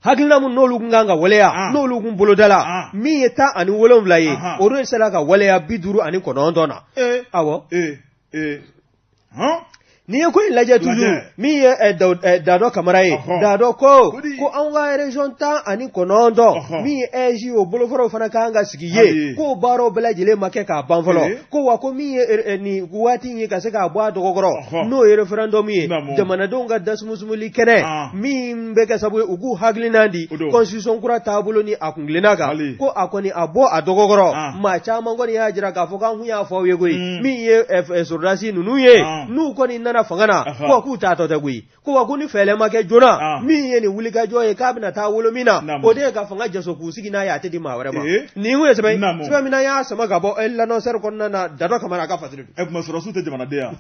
hakilina min n'olu kun kan ka waleya n'olu kun bolodala min ye 17 ye o de sera ka waleya 59 na awɔ n'i ye ko in lajɛ toujours min ye Dadɔ Kamara ye Dadɔ ko ko anw ka région 19 min ye AIGE o bolofaraw fana kan ka sigi ye k'o baaraw bɛɛ lajɛlen ma kɛ k'a ban fɔlɔ ko wa ko min ye nin waati in ye ka se k'a bɔ a dɔgɔkɔrɔ n'o ye référendum ye jamanadenw ka dasumusumuli kɛnɛ min bɛ kɛ sababu ye u k'u hakilina di constitution kura taabolo ni a kuntilenna kan ko a kɔni a bɔ a dɔgɔkɔrɔ maa caman kɔni y'a jira k'a fɔ k'an kun y'a fɔ aw ye koyi min ye sɔrɔdasi ninnu ye n'u kɔni nana fanga na ko k'u taatɔ tɛ koyi ko wa ko ni fɛɛrɛ ma kɛ joona min ye nin wulikajɔ ye k'a bɛna taa wolo min na o de ye ka fanga jaso k'u sigi n'a ye a tɛ di maa wɛrɛ ma nin kun ye sɛbɛn sɛbɛn min n'an y'a sama ka bɔ l'annonceur kɔnɔna na Dadɔ Kamara ka fasiri don. Tuma sɔrɔdasiw tɛ jamanaden ya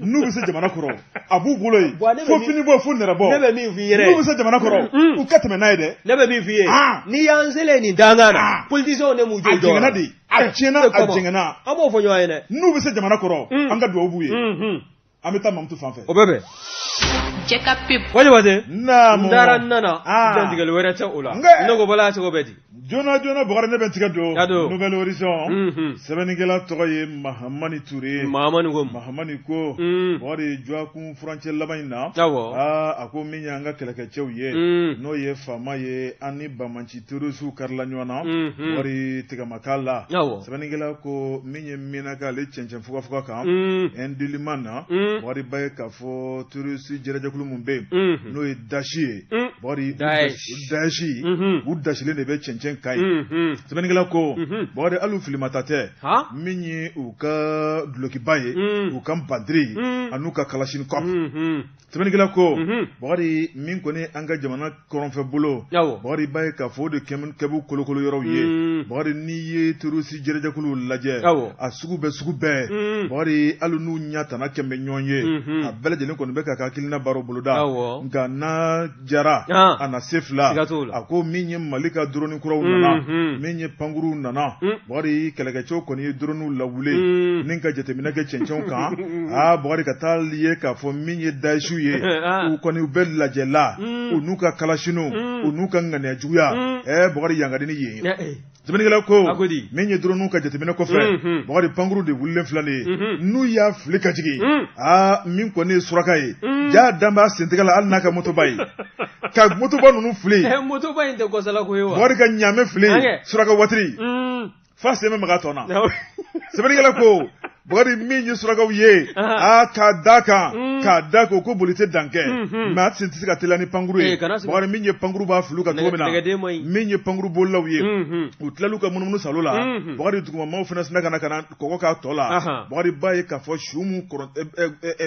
n'u bɛ se jamana kɔrɔ a b'u bolo yen fo fini bɔ fo nɛrɛ bɔ ne bɛ min f'i yɛrɛ n'u bɛ se jamana kɔrɔ u ka tɛmɛ n'a ye dɛ ne bɛ min f'i ye n'i y'an selen nin dankan na politiciens ne m'u jɔ a jɛngɛnna de a tiɲɛna a jɛngɛnna an b'o fɔ ɲɔgɔn ye dɛ n'u bɛ se jamana kɔrɔ an ka dugawu b'u ye an bɛ taa Mamutu fan fɛ o bɛ bɛn Jɛ ka pep Wajabate naamu n taara n nana dantigɛli wɛrɛ tɛ o la ne ko bala cogo bɛ di joona joona Bukari ne bɛ n tigɛ don Nouvel Horizon sɛbɛnnikɛla tɔgɔ ye Mahamani Ture Mahamani ko Mahamani ko Bukari dɔgɔkun furancɛ laban in na awɔ aa a ko min y'an ka kɛlɛkɛcɛw ye n'o ye faama ye an ni banbaanci terrorisiw karila ɲɔgɔn na Bukari tigɛma k'a la sɛbɛnnikɛla ko min ye Menaka ale cɛncɛn fugafuga kan Indelimane na Bukari b'a ye k'a fɔ terroriste jɛrɛjɛkulu min bɛ yen n'o ye Daesh ye Bukari Daesh u dasilen de bɛ cɛncɛn kan yen sɛbɛnnikɛla ko Bukari hali u filimata tɛ min ye u ka dulokiba ye u ka bandiri an'u ka kalachnikov sɛbɛnnikɛla ko Bakari min kɔni an ka jamana kɔrɔnfɛ bolo Bakari b'a ye k'a fɔ o de kɛb'u kolokolo yɔrɔw ye Bakari n'i ye terroriste jɛrɛjɛkuluw lajɛ a sugu bɛɛ sugu bɛɛ Bakari hali n'u ɲɛ tana kɛmɛ ɲɔgɔn ye a bɛɛ lajɛlen kɔni bɛ k'a ka hakilina baaraw boloda nka n'a jara a na se fila a ko min ye Mali ka drone kuraw nana min ye pankuruw nana Bakari kɛlɛkɛcɛw kɔni ye dronew lawuli ni ka jateminɛ kɛ cɛncɛnw kan aa Bakari ka taa ye k'a fɔ min ye Daesh ye u kɔni u bɛ lajɛ la u n'u ka kalasiniw u n'u ka ŋaniya juguya ɛɛ Bakari yan ka di ni yen ye sɛbɛnnikɛla ko min ye drone ka jateminɛ kɔfɛ Bakari pankuru de wulilen filɛ nin ye n'u y'a fili ka jigin aa min kɔni ye suraka ye jaa dan b'a sentigɛ la hali n'a ka motoba ye ka motoba ninnu fili motoba in tɛ kɔsala ko ye wa Bakari ka ɲaamɛ fili suraka watiri fa sen bɛ maga tɔ na sɛbɛnnikɛla ko Bukari, min ye surakaw ye, aa, k'a da kan, k'a da kan ko boli tɛ dan kɛ, mais a sen tɛ se ka teliya ni pankuru ye. Bukari, min ye pankuru b'a fili kan cogo min na, min ye pankuru bolilaw ye, u tilal'u ka munumunu salo la, Bukari, dugumamaw fana sinna ka na ka na kɔgɔ k'a tɔ la. Bukari b'a ye k'a fɔ su mun kɔrɔ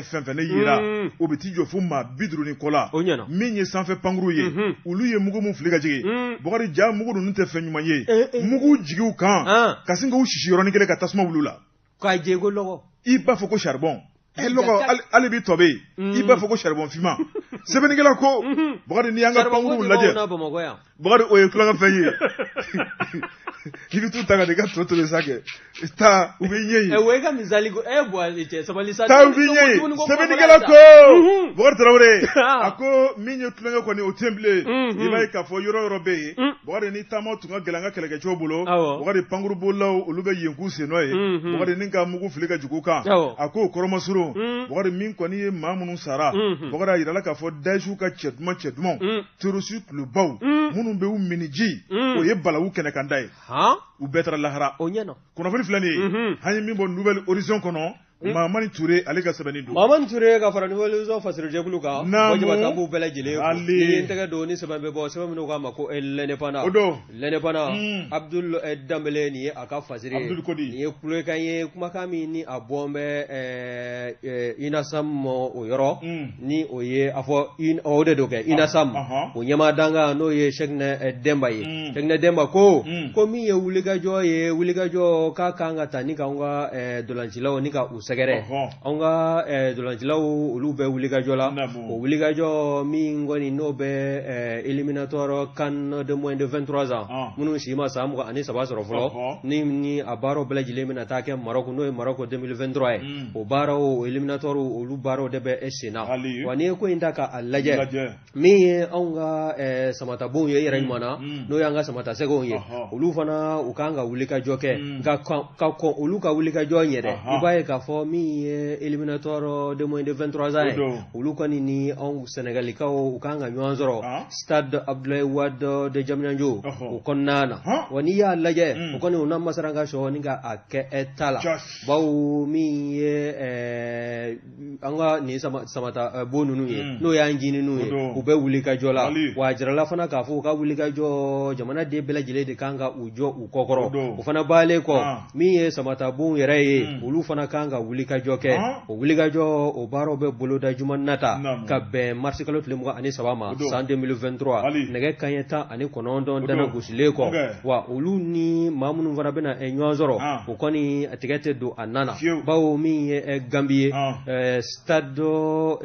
fɛn fɛn ne yera, o bɛ t'i jɔ fo maa 50 ni kɔ la. Min ye sanfɛ pankuru ye, olu ye mugu mun fili ka jigin, Bukari, ja mugu ninnu tɛ fɛn ɲuman ye. Mugu jigiw kan ka sin k'u sisi yɔrɔnin kelen ka tasuma wuli u la. K'a jego lɔgɔ. I b'a fɔ ko charbon. Lɔgɔ, hali bi tɔ bɛ yen, i b'a fɔ ko charbon finman. Sɛbɛnnikɛla ko, Bukari, n'i y'an ka pankuruw lajɛ, Bukari, o ye tulonkɛ fɛn ye. I bɛ t'u ta ka n'i ka to tobi sa kɛ taa, u b'i ɲɛ yen. O ye ka misali ko bɔn cɛ, sabali sa. Taa, u b'i ɲɛ yen. Sɛbɛnnikɛla ko, Bukari Tarawele, a ko min ye tulonkɛ kɔni, o tɛ yen bilen. I b'a ye k'a fɔ yɔrɔ yɔrɔ bɛ yen, Bukari, ni taama tun ka gɛlɛn an ka kɛlɛkɛcɛw bolo, Bukari, pankuru bolilaw, olu bɛ yen k'u sen nɔ ye, Bukari, ni ka mugu fili ka jigin u kan. A ko o kɔrɔmasurun, Bukari, min kɔni ye maa minnu sara, Bukari, a yirala k'a fɔ Daesh ka cɛ duman cɛ dumanw, terroriste kulubaw minnu bɛ u miniji, o ye balawu kɛnɛkanda ye, u bɛɛ taara lahara. O ɲɛna. Kunnafoni filɛ nin ye, an ye min bɔ Nouvel Horizon kɔnɔ, Mamani Ture, ale ka sɛbɛnni don. Mamani Ture ka fara Nouvel Horizon fasirujɛkulu kan. Naamu. An b'u bɛɛ lajɛlen fo. Ni ye n tɛgɛ don ni sɛbɛn bɛ bɔ, sɛbɛn minnu k'a ma ko L'Indépendant. O don. L'Indépendant, Abdul Danbele, nin ye a ka fasiri ye. Abdul Kodi. Nin ye kulekan ye, kumakan min ni a bɔn bɛ UNASAM o yɔrɔ, ni o ye a fɔ o de don kɛ UNASAM o ɲɛmaa dankan, n'o ye Cheickna Demba ye. Cheickna Demba ko min ye wulikajɔ ye, wulikajɔ k'a kan ka ta ni k'anw ka dolancilaw ni ka u sɛgɛrɛ. Anw ka dolancilaw, olu bɛ wulikajɔ la. O wulikajɔ min kɔni n'o bɛ éliminatoire CAN de moins de 23 ans, minnu si ma san 23 sɔrɔ fɔlɔ, ni a baaraw bɛɛ lajɛlen bɛna taa kɛ Maroc, n'o ye Maroc 2023 ye. O baaraw, o éliminatoire, olu baaraw de bɛ sen na. Wa n'i ye ko in ta k'a lajɛ, min ye anw ka samatabonw ye yɛrɛ ɲuman na, n'o y'an ka samatasɛgɛw ye, olu fana u kan ka wulikajɔ kɛ. Nka ka kɔn olu ka wulikajɔ ɲɛ dɛ, i b'a ye k'a fɔ min ye éliminatoire de moins de 23 ans ye, olu kɔni ni anw Sɛnɛgalikaw, u kan ka ɲɔgɔn sɔrɔ stade Abdoulaye Wade de Diamniadio o kɔnɔna na. Wa n'i y'a lajɛ, o kɔni u n'a masara ka sɔ ni ka a kɛ ta la, bawo min ye an ka nin samata bon ninnu ye, n'o y'an ɲininiw ye, u bɛ wulikajɔ la. Wa a jirala fana k'a fɔ u ka wulikajɔ, jamanaden bɛɛ lajɛlen de kan ka u jɔ u kɔkɔrɔ. O fana balen kɔ, min ye samata bon yɛrɛ ye, olu fana kan ka wulikajɔ kɛ. O wulikajɔ, o baaraw bɛ boloda juma nata ka bɛn marisi kalo tile 23 ma san 2023, nɛgɛ kanɲɛ 19 dana gosilen kɔ. Wa olu ni maa minnu fana bɛna ɲɔgɔn sɔrɔ, o kɔni a tigɛ tɛ don a na na, bawo min ye Gambie ye, stade du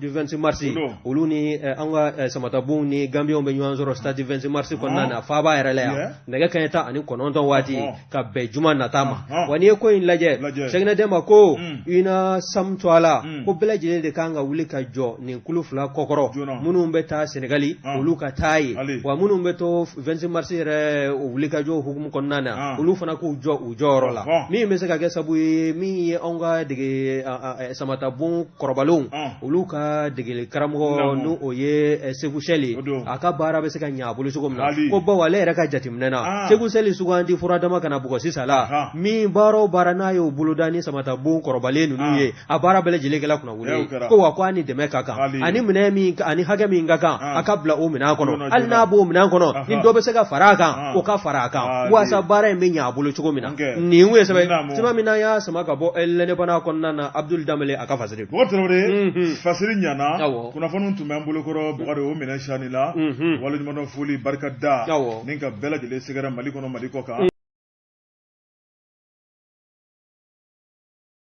26 mars, olu ni an ka samatabonw ni Gambienw bɛ ɲɔgɔn sɔrɔ stade du 26 mars kɔnɔna na, faaba yɛrɛ la yan, nɛgɛ kanɲɛ 19 waati ka bɛn juma nata ma. Wa n'i ye ko in lajɛ, Cheickna Demba ko UNASAM to a la ko bɛɛ lajɛlen de kan ka wuli ka jɔ nin kulu fila kɔkɔrɔ. Minnu bɛ taa Senegali, olu ka taa yen. Wa minnu bɛ to 26 mars yɛrɛ, o wulikajɔ hukumu kɔnɔna na, olu fana k'u jɔ u jɔyɔrɔ la, min bɛ se ka kɛ sababu ye, min ye anw ka dege samatabon kɔrɔbalenw, olu ka degeli karamɔgɔ, n'o o ye Segu Sɛli, a ka baara bɛ se ka ɲɛ a bolo cogo min na. Ko bawo ale yɛrɛ ka jateminɛ na, Segu Sɛli sugandi fura dama kana bugɔ sisan la, min baara o baara n'a y'o boloda ni samatabon kɔrɔbalen ninnu ye, a baara bɛɛ lajɛlen kɛla kunnawolo ye. Ko wa ko a ni dɛmɛ ka kan, ani minɛn min ani hakɛ min ka kan, a ka bila o minɛn kɔnɔ. Hali n'a b'o minɛn kɔnɔ, ni dɔ bɛ se ka fara a kan, o ka fara a kan, walasa baara in bɛ ɲɛ a bolo cogo min na. Nin ye sɛbɛn sɛbɛn min n'an y'a sama ka bɔ L'Indépendant kɔnɔna na, Abdul Danbele a ka fasiri. Bukari Tarawele, fasiri ɲana. Kunnafoniw tun bɛ an bolokɔrɔ, Bukari, o minɛ sani la. Waleɲumandɔn, foli, barika da ni ka bɛɛ lajɛlen sɛgɛrɛ Mali kɔnɔ, Mali kɔ kan.